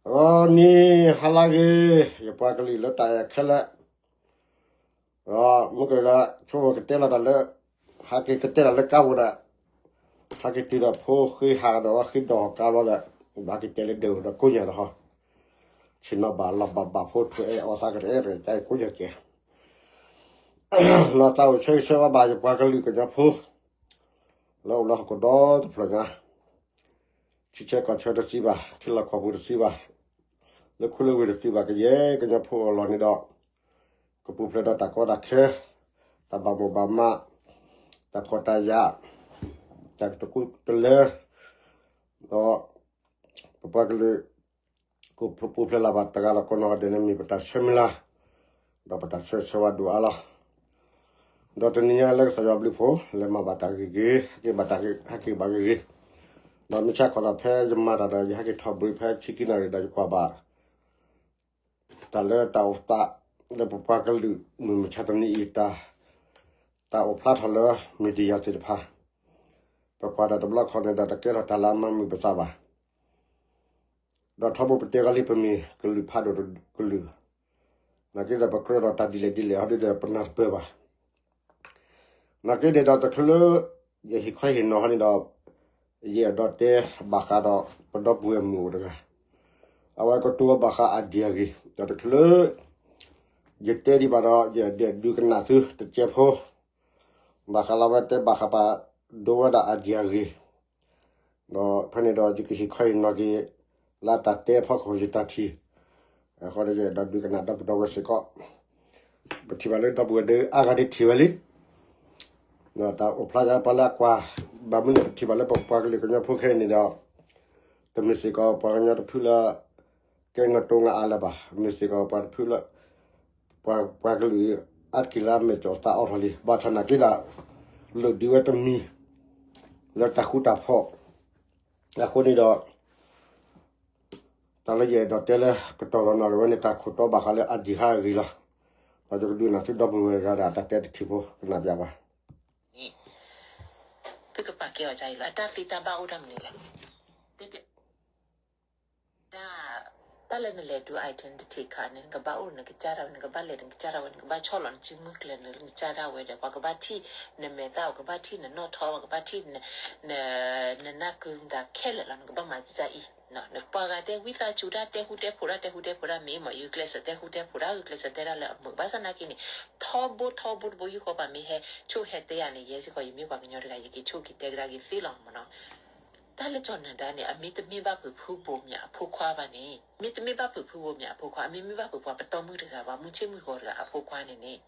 ဂီၤနံၤဟါလၢအဂ့ၤ, ယပှၤကလုာ်လၢတၢ်အဲၣ်ခဲလၢာ်, ဒီးမုၢ်ကဒီး ဆိကမိၣ်ကတဲလီၤတၢ်လၢ ဟဲက့ၤကတဲလီၤလၢကါပူၤဒီး, ဟဲက့ၤတုၤဒီးဖိဃ့ဟးဒီးဝဲဃ့ဒီးကါဘျီဒီး, ဘၣ်က့ၤတဲလၢဒဲးဒီးကိးညါဒီးဟီ, ဆ့ၣ်နီၤဘၣ်လီၤဘၣ်ဘၣ်ဖိထွဲအဲၣ်အီၣ်သးကတအဲၣ်ရဲၣ်တၢ်ကိးညါကဲ, လီၤသးအိၣ်ဆၢဂ့ၤဆၢဝါဘၣ်ယပှၤကလုာ်ကညီဖိ လၢအိၣ်လၢဟီၣ်ခိၣ်ဒီတဖျၢၣ်ညါ, ထံဆၢကီၢ်ဆၢတသံဘၣ်, ထံလီၢ်ကီၢ်ပူၤတသံဘၣ်, လၢခူလၢဝ့ၢ်တသံဘၣ် ကယဲၢ်ကညီဖိအလီၢ်န့ၣ်ဒီး, ကပူၤဖျဲးဒီးတၢ်ကီတၢ်ခဲ, တၢ်ဘၣ်မိၣ်ဘၣ်မး, တၢ်ဖှီၣ်တၢ်ယာ်, တၢ်ကတကူတလၢ, ဒီး ပပှၤကလုာ် ကပူၤဖျဲးလၢ်ဘၣ်တဂၤဒီးကိးနီၢ်ဂၤဒဲးန့ၣ်မ့ၢ်ပတၢ်ဆၢမုၢ်လၢ်, ဒီးပတၢ်ဆၢဂ့ၤဆၢဝါဒိၣ်အါလီၤ. ဒီးတနံၤညါလၢကစၢ်ယွၤဘျုးဖှိၣ် လဲၤမၤဘၣ်တၢ်ဂ့ၤဂ့ၤ, ဟဲက့ၤဘၣ်တၢ်ဂ့ၤ, ဟဲက့ၤဘၣ်ဂ့ၤဂ့ၤ, ဒီးမ့ၢ်ဆါခီဒီးဖဲယမၤတၢ်ဒီး ယဟဲက့ၤထီၣ်ဘှံးဖဲဆံခံနၣ်ရံၣ်ဒီးယကွၢ်ဘၣ် တၢ်လၢတၢ်အိၣ်သး လၢပပှၤကလုာ်မုၢ်မဆါတနံၤအံၤ တၢ်အိၣ်ဖျါထီၣ်လၢ media သ့ၣ်တဖၣ်, ပကွၢ်ဒီးတဘျီခီန့ၣ်ဒီး တကဲထီၣ်တၢ်လၢအမၤမုာ်ပသးဘၣ်. ဒီးထီဘိပတဲဂီၤလံ ပမ့ၢ်ကလုာ်ဖးဒိၣ်တကလုာ်, နာ်က့ဒီးပကြၢးဒီးတၢ်ဒ်လဲၣ်ဒ်လဲၣ်ဟီဒ်ဒီးပနၢ်တပၢၢ်ဘၣ်. နာ်က့န့ၣ်ဒီးတချုးလၢ ယဟ့ၣ်ခီဟ့ၣ်နီၤဟီန့ၣ်ဒီး ယအဲၣ်ဒိးတဲဘၣ်ဃးဒီးပဒီပုၢ်ဝဲၢ်မုၣ်အိၣ်တဂၤ, အဝဲကတိၤဝဲဘၣ်ဃး ID အဂ့ၢ်, ဒီးတချုးလၢ ယတဲဒံးဘၣ်ဒီး ယဒုးကနၣ်သုတစဲးဖိ ဘၣ်ဃးလၢအဝဲတဲဘၣ်ဃးပဒီပုၢ်ဝဲၢ်ဒီး ID အဂ့ၢ်, ဒီးဖဲန့ၣ်ဒီးယကဟ့ၣ်ခီဟ့ၣ်နီၤက့ၤ လၢတၢ်တဲအဖီခိၣ်ယတၢ်ထံၣ်, အဃိဒီးယအဲၣ်ဒိးဒုးကနၣ်ဒီပုၢ်ဒီဝဲၢ်စ့ၢ်ကီး, ပထံၣ်ဘၣ်လၢဒီပုၢ်ဝဲၢ်ဒီးအါဂၤဒ်ထံၣ်ဝဲလံ တၢ်အိၣ်ဖျါယါပှၤလၢအကွၢ်, ဘၣ်မနုၤလဲၣ်ပထံၣ်ဘၣ်လၢပပှၤကလုာ်ကညီဖိခဲအံၤန့ၣ်ဒီး, တမ့ၢ်စ့ၢ်ကီးပှၤကညီတဖုလၢ ကဲနတိၤနအါလၢၤဘၣ်, မ့ၢ်စ့ၢ်ကီးပှၤတဖုလၢ ပှၤကလုာ်အါတက့ၢ်လၢအမဲာ်ကီၢ်သးအိးထီၣ်လံ, ဘၣ်ဆၣ်နာ်က့ဒီး လိၣ်ဒုးဝဲတမံၤ လၢတၢ်ဃူတၢ်ဖိး, အဃိန့ၣ်ဒီး တၢ်လၢယအဲၣ်ဒိးတဲလၢကတီၢ်လီၤနီၢ်က့ၤဝဲန့ၣ် တၢ်ခိၣ်တီဘၣ်ဃးလၢ ID ဟးအဂ့ၢ်လီၤ. ဒီးယကဒုးနၢ်သုဒီပုၢ်ဝဲၢ်တဂၤဒီး တၢ်တဲတထံၣ်ဖိ ကနၣ်ပျးဘၣ်. သုကပာ်ကဲအီၤဒ်အံၤလီၤ, အတၢ်သ့တၢ်ဘၣ်အိၣ်ဒၣ်မနုၤလဲၣ်. တၢ် တၢ်လၢနလဲၤဒုး identity card န့ၣ် နကဘၣ်အိၣ်နကစၢ်ဒၣ်ဝဲ, နကဘၣ်လဲၤနကစၢ်ဒၣ်ဝဲ, နကဘၣ်ဆီၣ်လီၤနစုမုၢ်ကျၢၤနကစၢ်ဒၣ်ဝဲဒီး ပှၤကဘၣ်ထံၣ်နမဲာ်သၣ်, ပှၤကဘၣ်ထံၣ်နနီၣ်ထီ, ပှၤကဘၣ်ထံၣ်နနၢ်ကုတၢ်ခဲလၢာ်လီၤ, နကဘၣ်မၤဒ်အံၤ, နပှၤဂၤတဲဝံသးစူၤတၢ်, တဲဃူတဲဖိးတၢ်, တဲဃူတဲဖိးတၢ်မ့ၢ်မး, ဂုာ်ကျဲးစၢးတဲဃူတဲဖိးတၢ်, ဂုာ်ကျဲးစၢးတဲတၢ်လၢအမုာ်, ဘၣ်ဆၣ်နာ်က့န့ၣ် ထီဘိထီဘိတဘိယူၢ်ဃီ ပှၤမ့ၢ်ဟဲဆိၣ်ဟဲတဲယၤန့ၣ် ယဲစ့ၢ်ကီး ယမ့ၢ်ပှၤကညီတဂၤ ယက့ၤဆိၣ်က့ၤတဲကဒါက့ၤသ့လီၤမ့ၢ်နီၤ. တၢ်လၢကၠီၤနၢၤဒါန့ၣ် အမ့ၢ်တမ့ၢ်ဘၣ်ဖုးဖုဘိမ့ၢ်အဖိခွါဘၣ်န့ၣ်, မ့ၢ်တမ့ၢ်ဘၣ်ဖုးဖုဘိမ့ၢ်အဖိခွါ, အမ့ၢ်မ့ၢ်ဘၣ်ဖုးပှၤပတီၢ်မုၢ်တဂၤဘၣ်, မုၢ်ဆ့ၣ်မုၢ်ဂီၤတဂၤအဖိခွါန့ၣ်န့ၣ်,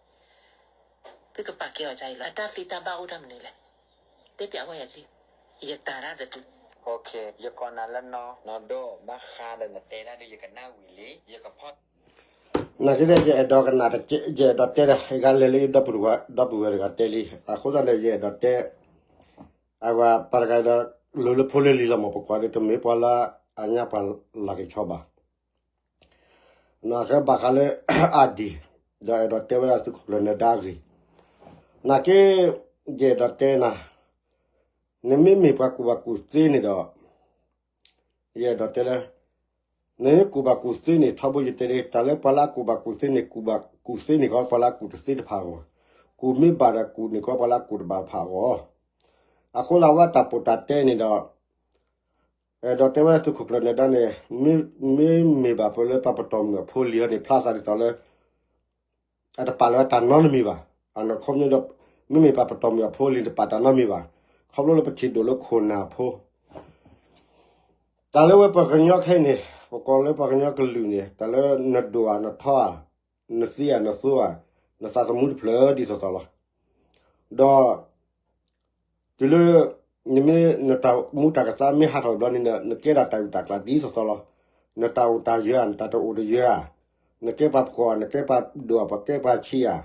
သုကပာ်ကဲအီၤဒ်အံၤလီၤ, အတၢ်သ့တၢ်ဘၣ်အိၣ်ဒၣ်မနုၤလဲၣ်. တဲပျးဝဲယၤလံ, ယတၢ်ဒၣ်တတုၤ ယကိးနၤလၢနီၢ်နီၢ်ဒိၣ် ဘၣ်ဃးဒီးနတဲဒၣ်ဒီး ယကနၣ်ဝံၤလံ, ယကဖီၣ် နာ်က့ဒီး ယအဲၣ်ဒိးကနၣ်တကဲ, ယအဲၣ်ဒိးတဲဒီး ယကလဲၤလၢယဒီပုၢ်ဝဲၢ်တဂၤတဲလံ, အဃိသတးန့ၣ် ယအဲၣ်ဒိးတဲ အဝဲပှၤတဂၤဒီး လိၤလၢဖိလၢလံၤလီၤမး, ပကွၢ်ဒီး တမ့ၢ်ပှၤလၢအညါပှၤလၢ်က့ၤဆီဘၣ်. နာ်က့ဘၣ်ဃးလၢ ID, ဒီးအဲၣ်ဒိးတဲဝဲဒၣ်သုးခိၣ်ကျၢၢ်နၢၤဒါအဂ့ၢ်, နာ်က့ ယအဲၣ်ဒိးတဲနၤ, နမ့မ့ၢ်ပှၤကူၣ်ဘၣ်ကူၣ်သ့န့ၣ်ဒီး ယအဲၣ်ဒိးတဲလၢ နမ့ၢ်ကူၣ်ဘၣ်ကူၣ်သ့န့ၣ် ထီဘိယတဲဒၣ် တၢ်လၢပှၤလၢအကူၣ်ဘၣ်ကူၣ်သ့န့ၣ် ကူၣ်ဘၣ်ကူၣ်သ့န့ၣ်ကီး ပှၤလၢအကူၣ်တသ့တဖၣ်အဂီၢ်, ကူၣ်မ့ၢ်ဘၣ်ဒီးကူၣ်န့ၣ်ကီး ပှၤလၢအကူၣ်တဘၣ်တဖၣ်အဂီၢ်, အဃိလၢအဝဲတၢ်ပိာ်တၢ်တဲန့ၣ်ဒီး အဲၣ်ဒိးတဲဝဲသုးခိၣ်ကျၢၢ်နၢၤဒါန့ၣ် မ့မ့ၢ်ဘၣ်ဖဲလၢပှၤပတီၢ်မုၢ်အဖိလံၤဟီန့ၣ် ဖျါသးဒ်သိးလၢ အတပာ်လၢတၢ်နီတမံၤဘၣ်. အနီၢ်ခိမ့ၢ်ဒီး မ့မ့ၢ်ပှၤပတီၢ်မုၢ်အဖိလံၤ တပာ်တၢ်နီတမံၤဘၣ်. ခီဖျိလၢပထံၣ်ဒိၣ်လၢခိၣ်နၢ်ဖိ တၢ်လၢဝဲပှၤကညီခဲအံၤန့ၣ် ပကိးလၢပှၤကညီကလုာ်န့ၣ် တၢ်လၢနဒိၣ်ဧါ နထီဧါ နသံဧါ နသိဧါ နသးသမူတဖျၢၣ်ဒ်သိးသိးလီၤ. ဒီး တုၤလၢ နမ့ၢ်နတၢ်မူတၢ်ကသါမ့ၢ်ဟးထီၣ်ဘျီန့ၣ် နကဲဒၣ်တၢ်အုၣ်တၢ်ကျၢ်ဒ်သိးသိးလီၤ. နတၢ်အိၣ်တၢ်ယၢၤဧါ နတၢ်တအိၣ်တယၢၤဧါ, နကဲပှၤဖှီၣ်ဧါ နကဲပှၤဒိၣ်ဧါ ပှၤကဲပှၤဆံးဧါ,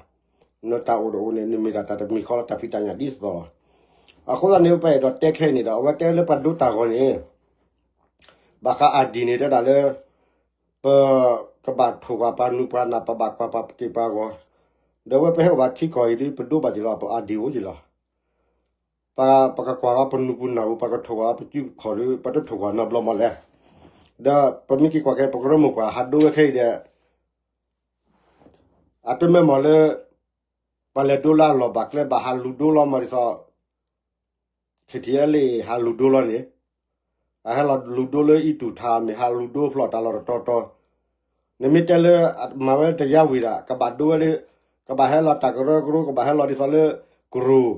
နတၢ်အိၣ်တအိၣ်န့ၣ် နမ့ၢ်ဒၣ်တၢ်တမံၤဃီလၢတၢ်ဖံးတၢ်ညၣ်ဒ်သိးသိးလီၤ. အဃိသတးန့ၣ် ပအဲၣ်ဒိးတဲခဲအံၤန့ၣ်ဒီး အဝဲတဲလၢပှၤဒိတၢ်ဂီၤန့ၣ် ဘၣ်ဃး ID န့ၣ် တဲဒၣ်လၢ ပကဘၣ်ထိၣ်ကွၢ်ပှၤနူၤပှၤနၢ် ပဘၣ်ကွၢ်ပှၤက့ၤပှၤဂီၤ, ဒီးဝဲပဟဲအိၣ်ဘၣ်ထံကီၢ်အံၤဒီး ပဒိဘၣ်က့ၤလီၤ ပ ID အိၣ်က့ၤလီၤ. ပကကွၢ်ဝဲပနူၤပနၢ်ပူၤ ပကထိၣ်ကွၢ်ပစုခီၣ်ဒီး ပတထိၣ်ကွၢ်နီတဘျီမးလဲၣ်. ဒီးပမ့ၢ်က့ၤကွၢ်က့ၤ ပကရၢမိၢ်ပှၢ်ဟးဒိဝဲခဲအံၤဒီး အတမ့ၢ်မ့ၢ်လၢ ပှၤလဲၤဒိလၢအလီၢ်ဘၣ်ကျဲ ဘၣ်ဟးလူၤဒိလီၤမးဒ်သိး ခ့ထံအဲလ့ၣ် ဟးလူၤဒိလီၤန့ၣ်, အဟဲလီၤလူၤဒိလၢအံတူၢ်ထါ မ့ၢ်ဟးလူၤဒိဖျိးတၢ်လီၢ်တတီၤတီၤ, နမ့ၢ်တဲလၢ မၤဝဲတယါဝံၤဒၣ် ကဘၣ်ဒိဝဲလၢ ကဘၣ်ဟဲလီၤတၢ်ကရၢကရိ ကဘၣ်ဟဲလီၤဒ်သိးလၢ ကရူၢ်,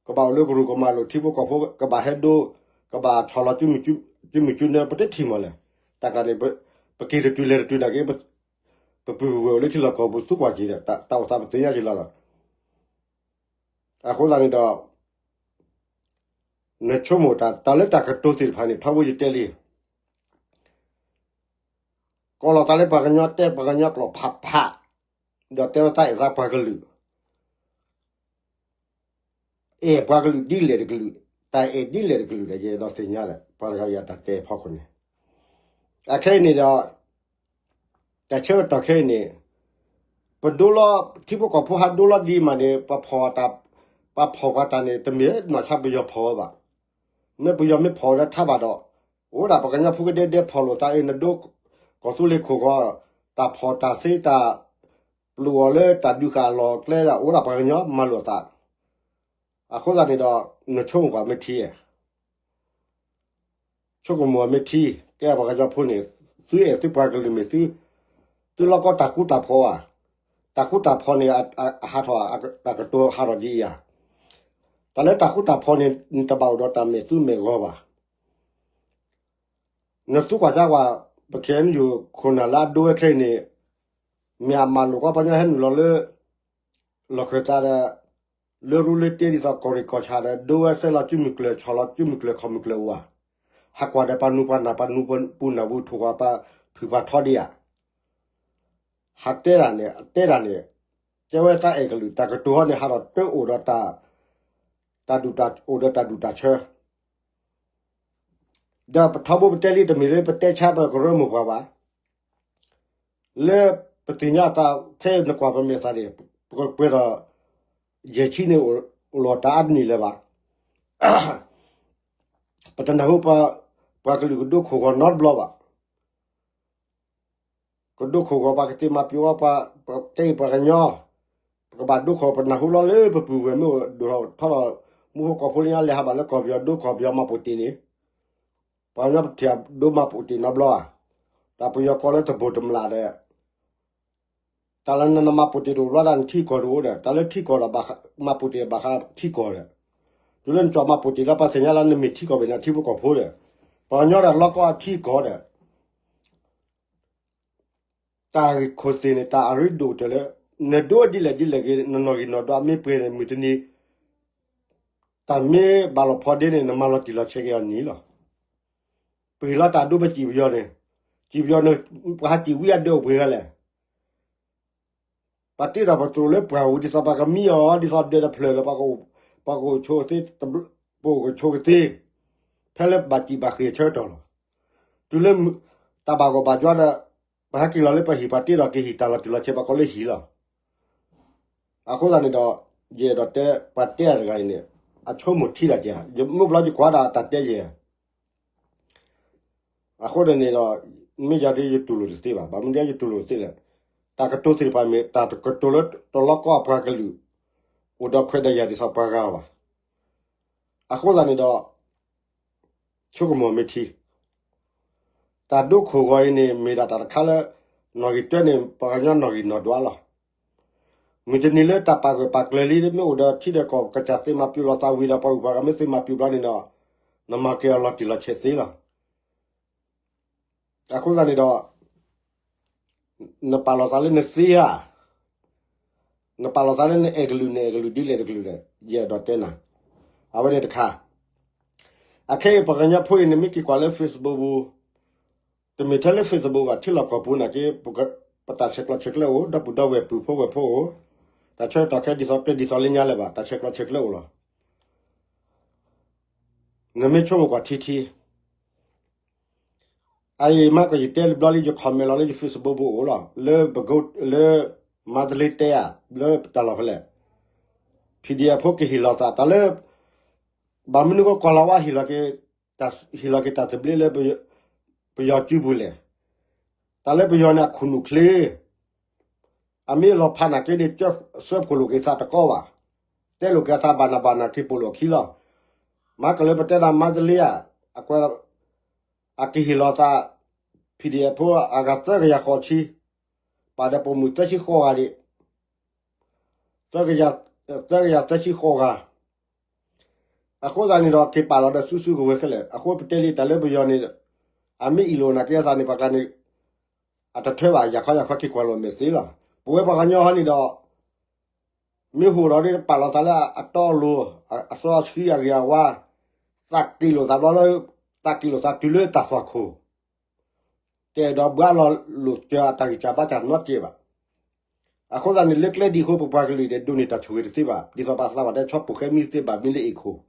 ကဘၣ်အိၣ်လၢကရူၢ် ကမၤလိာ်ထံဖိကီၢ်ဖိ ကဘၣ်ဟဲဒိ, ကဘၣ်ဆီၣ်လီၤ ကမုၢ်ကနၢ ပတထံၣ်မးလဲၣ်. တၢ်ကျါန့ၣ် ပက့ၤတတုၤလဲၤတတုၤနာ်က့ ပပုၢ်ဝဲၢ်အိၣ်လၢထံလီၢ်ကီၢ်ပူၤ သူကွၢ်က့ၤဒီး တၢ်အိၣ်သးပသ့ၣ်ညါက့ၤလီၤလီၤ. အဃိသတးန့ၣ်ဒီး နဆိကမိၣ်တၢ် တၢ်လၢတၢ်ကတိၤသ့ၣ်တဖၣ်န့ၣ် ထီဘိယတဲလံ, ကိးလီၤသးလၢပှၤကညီတဲပှၤကညီကျိာ်ဖးဖး, ဒီးတဲဝဲသးအဲၣ်သးပှၤကလုာ်, အဲၣ်ပှၤကလုာ်ဒ်လဲၣ်တကလုာ်, တၢ်အဲၣ်ဒ်လဲၣ်တကလုာ်ဒီး ယအဲၣ်ဒိးသ့ၣ်ညါဒီး ပှၤတဂၤအံၤအတၢ်တဲဖီခိၣ်န့ၣ်, အခဲအံၤန့ၣ်ဒီး တၢ်ဆၢကတီၢ်ခဲအံၤန့ၣ် ပဒိလီၤ ထံဖိကီၢ်ဖိဟးဒိလီၤဒ်မးန့ၣ် ပှၤဖီၣ်တၢ်, ပှၤဖီၣ်ပှၤတၢ်န့ၣ် တမ့ၢ်နီၢ်ဆါပယီၤဖီၣ်ဝဲဘၣ်. မ့ၢ်ပယီၤမ့ၢ်ဖီၣ်ဝဲဒၣ်ထါဘၣ်ဒီး အိၣ်ဒၣ်ပှၤကညီဖိကဒဲဒဲဖီၣ်လိာ်သးအံၤ နဒိကီၢ်သူလ့ၤခိၣ်ဂီၤ, တၢ်ဖီၣ်တၢ်သ့တၢ် ပျိာ်အီၤလၢတၢ်ဒုးဃာ်အလီၢ်အကျဲဒၣ် အိၣ်ဒၣ်ပှၤကညီမၤလိာ်အသး, အဃိသတးန့ၣ်ဒီး နဆိကမိၣ်ပှၤမ့ၢ်ထံ ဆိကမိၣ်မ့ၢ်ထံ ကဲပှၤကညီဖိန့ၣ် သုအဲၣ်သုပှၤကလုာ်မ့ၢ်သု, သုလီၢ်ကီတၢ်ဃူတၢ်ဖိးဧါ, တၢ်ဃူတၢ်ဖိးန့ၣ် အဟးထီၣ် တၢ်ကတိၤဟးထီၣ်ဒ်အံၤဧါ, တၢ်လၢတၢ်ဃူတၢ်ဖိးန့ၣ် နတဘၣ်အိၣ်ဒီးတၢ်မဲာ်သူမဲာ်ဂီၤဘၣ်. နသူကွၢ်ကၢကွၢ် ပခဲအံၤယိာ်ခိၣ်နၢ်လၢအဒိဝဲခဲအံၤန့ၣ် မ့ၢ်အမၤလိာ်ကွၢ်ပှၤကညီဟဲနုာ်လီၤလၢ လီၢ်ခၢၣ်သးဒီး လၢရူလၢတ့ဒ်သိးကီၢ်ရ့ၣ်ကီၢ်ဆၣ်ဒီး ဒိဝဲစဲလီၤစုမုၢ်ကျၢၢ် ဆီၣ်လီၤစုမုၢ်ကျၢၢ်ခီၣ်မုၢ်ကျၢၢ်အိၣ်ဧါ, ဟးကွၢ်ဒီးပှၤနူပှၤနၢ်ပှၤနူပူနၢ်ပူထိၣ်ကွၢ်ပှၤဖုၣ်ပှၤထီဒံးဧါ, ဟးတဲတၢ်န့ၣ် တဲတၢ်န့ၣ် တဲဝဲသးအဲၣ်ကလုာ် တၢ်ကတိၤဟီန့ၣ် ဟးထီၣ်တအိၣ်ဒီး တၢ်ဒူၣ်တၢ် အိၣ်ဒီးတၢ်ဒူၣ်တၢ်ဆၢ ဒီးပထီဘိပတဲလံတမ့ၢ်လၢပတဲဆါပကရၢမိၢ်ပှၢ်ဘၣ်. လၢပသ့ၣ်ညါအသး ခဲအံၤနကွၢ်ပမဲာ်သးန့ၣ် ပကပှဲၤဒီး ယဲၢ်ဆံန့ၣ် အိၣ်လီၤတၢ်အါတနံၣ်လၢၤဘၣ်. ပတနၢ်ဟူ ပှၤကလုာ်ကဒိခိၣ်ဂီၤနီတဘျီဘၣ်. ကဒိခိၣ်ဂီၤပှၤကသ့မၤပျိာ်ဝဲပှၤ တဲအံၤပှၤကညီ, ပကဘၣ်ဒိခိၣ် ပနၢ်ဟူလီၤလၢပပုၢ်ဝဲၢ်မ့ၢ်အိၣ်ဒိၣ်ထီၣ်ထီထီၣ် မူဖိကီၢ်ဖိလၢညါလဲၤဟးဘၣ်လၢကီၢ်ပယီၤဒိကီၢ်ပယီၤမၤပိာ်တ့ၢ်န့ၣ်, ပှၤကညီပထံၣ်ဒိမၤပိာ်တ့ၢ်နီတဘျီဧါ. တၢ်ပယီၤကိးလၢသဘိၣ်တမျၢ်ဒီး တၢ်လၢနမၤပိာ်တ့ၢ်တအိၣ်ဘျီဒၣ်နထံကီၢ်တအိၣ်ဒီး တၢ်လၢထံကီၢ်ဒီး မၤပိာ်တ့ၢ်ဘၣ်ဃးထံကီၢ်ဒီး, တုၤလၢနကၠီၣ်မၤပိာ်တ့ၢ်လၢပှၤသ့ၣ်ညါလၢနမ့ၢ်ထံကီၢ်ဘၣ်န့ၣ် ထံဖိကီၢ်ဖိဒီး, ပှၤကညီဒီးလီၢ်ကီၢ်ထံကီၢ်ဒီး တၢ်ဂ့ၢ်ခိၣ်သ့ၣ်န့ၣ် တၢ်အရ့ဒိၣ်ကတၢၢ်လၢ နဒိဒ်လဲၣ်ဒ်လဲၣ်ဂ့ၤ နနီၢ်ဂံၢ်နီၢ်ဒွးမ့ၢ်ပှဲၤန့ၣ် မုၢ်တနံၤ တၢ်မ့ၢ်ဘၣ်လီၤဖီဒ့န့ၣ် နမၤလီၤတံၢ်လီၤဆဲးက့ၤအီၤန့ၣ်လီၤ. ပဟ့ၣ်လီၤတၢ်ဒိပစံၣ်ပယီၤန့ၣ်, စံၣ်ပယီၤန့ၣ် ပှၤဟးစံၣ်ဝံအဒၢးအိၣ်ပှဲၤဂၤလဲၣ်. ပှၤတ့ဒီးပတြိၤလၢပှၢ်ပူၤ ဒ်သိးပှၤကမံအီၤ ဒ်သိးဒၢးတဖျၢၣ်လၢ ပှၤကအိၣ်ဆိကသ့, ပအိၣ်ကဆိကသ့, ဖဲလၢဘၣ်စံၣ်ဘၣ်ဃ့ၢ်ဆၢကတီၢ်လီၤ. တုၤလၢ တၢ်ဘၣ်ဂီၢ်ဘၣ်ကၠီဒီး ပှၤဟဲက့ၤလီၤလၢပှၤဟံၣ် ပှၤတ့ဒီးက့ၤဟံၣ် တၢ်လီၤတံၢ်လီၤဆဲး ပှၤကိးလၢဟံၣ်လီၤ. အဃိသတးန့ၣ်ဒီး ယအဲၣ်ဒိးတဲ ပှၤတဲအတဂၤအံၤန့ၣ် အဆိကမိၣ်ထံဒၣ်က့ၤ, ယမုၢ်ဘျီယကွၢ်ဒၣ်တၢ်တဲယဲၢ် အဃိန့ၣ်ဒီး မ့ၢ်ယၤဒ်ယတူၢ်လိာ်တသ့ဘၣ်. ဘၣ်မနုၤဒ်ယတူၢ်လိာ်တသ့လဲၣ်. တၢ်ကတိၤသ့ၣ်တဖၣ်မ့ၢ် တၢ်တကတိၤလၢတလီၢ်ကီၢ်အပှၤကလုာ် အိၣ်ဒီးခွဲးဒီးယာ်ဒ်သိးပှၤဂၤဘၣ်. အဃိသတးန့ၣ်ဒီး ဆိကမိၣ်မ့ၢ်ထံ တၢ်ဒိခိၣ်ဂီၤအံၤန့ၣ် မ့ၢ်ဒၣ်တၢ်တခါလၢ နီၣ်ဂံၢ်တၢန့ၣ် ပှၤကညီနီၢ်ဂံၢ်နီၢ်ဒွးလီၤ. မုၢ်တနံၤလၢတၢ်ပာ်ဂၢၢ်ပာ်ကျၢၤလံ မ့ၢ်အိၣ်ဒီးထံဒီးကီၢ် ကစၢ်သ့မၤပျိာ်လိာ်သးဝံၤဒီး ပှၤဂုၤပှၤဂၤမ့ၢ်သ့မၤပျိာ်ဘျီန့ၣ်ဒီး နမၤက့ၤအီၤလီၤတံၢ်လီၤဆဲးသ့လီၤ. အဃိသတးန့ၣ်ဒီး နပာ်လီၤသးလၢနသ့ဧါ, နပာ်လီၤသးလၢနအဲၣ်ကလုာ် နအဲၣ်ကလုာ်ဒ်လဲၣ်တကလုာ်ဒီး ယအဲၣ်ဒိးတဲနၤ, အဝဲန့ၣ်တခါ. အခဲအံၤပှၤကညီဖိအံၤ နမ့ၢ်က့ၤကွၢ်လၢ Facebook ပူၤ တမ့ၢ်ထဲလၢ Facebook ဘၣ် ထံလီၢ်ကီၢ်ပူၤနာ်က့ ပတၢ်ဆဲးကျိးဆဲးကျၢအိၣ် ဒီပုၢ်ဒီဝဲၢ်ပုၢ်ဖိဝဲၢ်ဖိအိၣ်, တၢ်ဆၢကတီၢ်ခဲဒ်သိးပျဲဒ်သိးလၢညါလၢၤဘၣ် တၢ်ဆဲးကျိးဆဲးကျၢအိၣ်လီၤ. နမ့ၢ်ဆိကမိၣ်ကွၢ်ထံထံ အအံၤမ့ၢ်ကယတဲဘျီလံ ယ comment လီၤလၢယ Facebook ပူၤအိၣ်လီၤ, လၢ လၢ မၤတလ့တဲဧါ လၢတၢ်လီၢ်ဖဲလဲၣ်, PDF ဖိကဟ့ၣ်လီၤသး တၢ်လၢ ဘၣ်မနုၤကကွၢ်လီၤဝဲ ဟ့ၣ်လီၤက့ၤတၢ်သဘျ့လၢ ပယီၤစုပူၤလဲၣ်. တၢ်လၢပယီၤန့ၣ် အခိၣ်နူာ်ချ့ အမ့ၢ်လီၤဖးနာ်က့န့ၣ် စၢဖှိၣ်လိာ်က့ၤသးတကီဘၣ်. တဲလိာ်က့ၤသးဘၣ်နးဘၣ်နးက့ၤပိာ်လိာ်အခံလီၤ. မၤကလၢပတဲဒၣ်မါတလ့ဧါ, အကွဲး အကဟ့ၣ်လီၤသး ဖံးဒံးဖိ အဂၤသၢကယၤဃီးဆံ, ပာ်ဒီးပိာ်မုၣ်သၢဆံဃိးဂၤဒံး, သၢကယၤသၢဆံဃိးဂၤ. အဃိသတးန့ၣ်ဒီး က့ၤပာ်လီၤဒီးစုစုကဝဲၤခဲလၢာ်. အဃိပတဲလံတၢ်လၢပယီၤန့ၣ် အမ့ၢ်အ့ၣ်လိာ်နာ်က့အသးန့ၣ် ပှၤကျါန့ၣ် အတထၢဘၣ် ယၤခီယၤခီက့ၤကွၢ်လိာ်မဲာ်သ့လီၤ. ပဝဲပှၤကညီဟီန့ၣ်ဒီး မ့ၢ်ဟူးဒီးပာ်လီၤသးလၢအတီအလိၤ, အစီအဆှံအဂ့ၤအဝါ, သးက့ၤလိာ်သးဘျီလၢ သးက့ၤလိာ်သးတုၤလၢတၢ်သွၣ်ခိၣ်, တအဲၣ်ဒိးဘှါလီၤလိာ်စၢၤအတၢ်ဂံၢ်စၢ်ဘါစၢ်နီတစဲးဘၣ်. အဃိသတးန့ၣ် လၢကျဲဒ်အဃိ ပပှၤကလုာ်ဒဲးဒိးန့ၢ်တၢ်ဆိၣ်ဂ့ၤတသ့ဘၣ်. ဒ်သိးပှၤသးပှၢ်တဲ ဆီဖိၣ်ဃဲမံသ့ဘၣ်မံလၢအ့ၣ်ခိၣ်,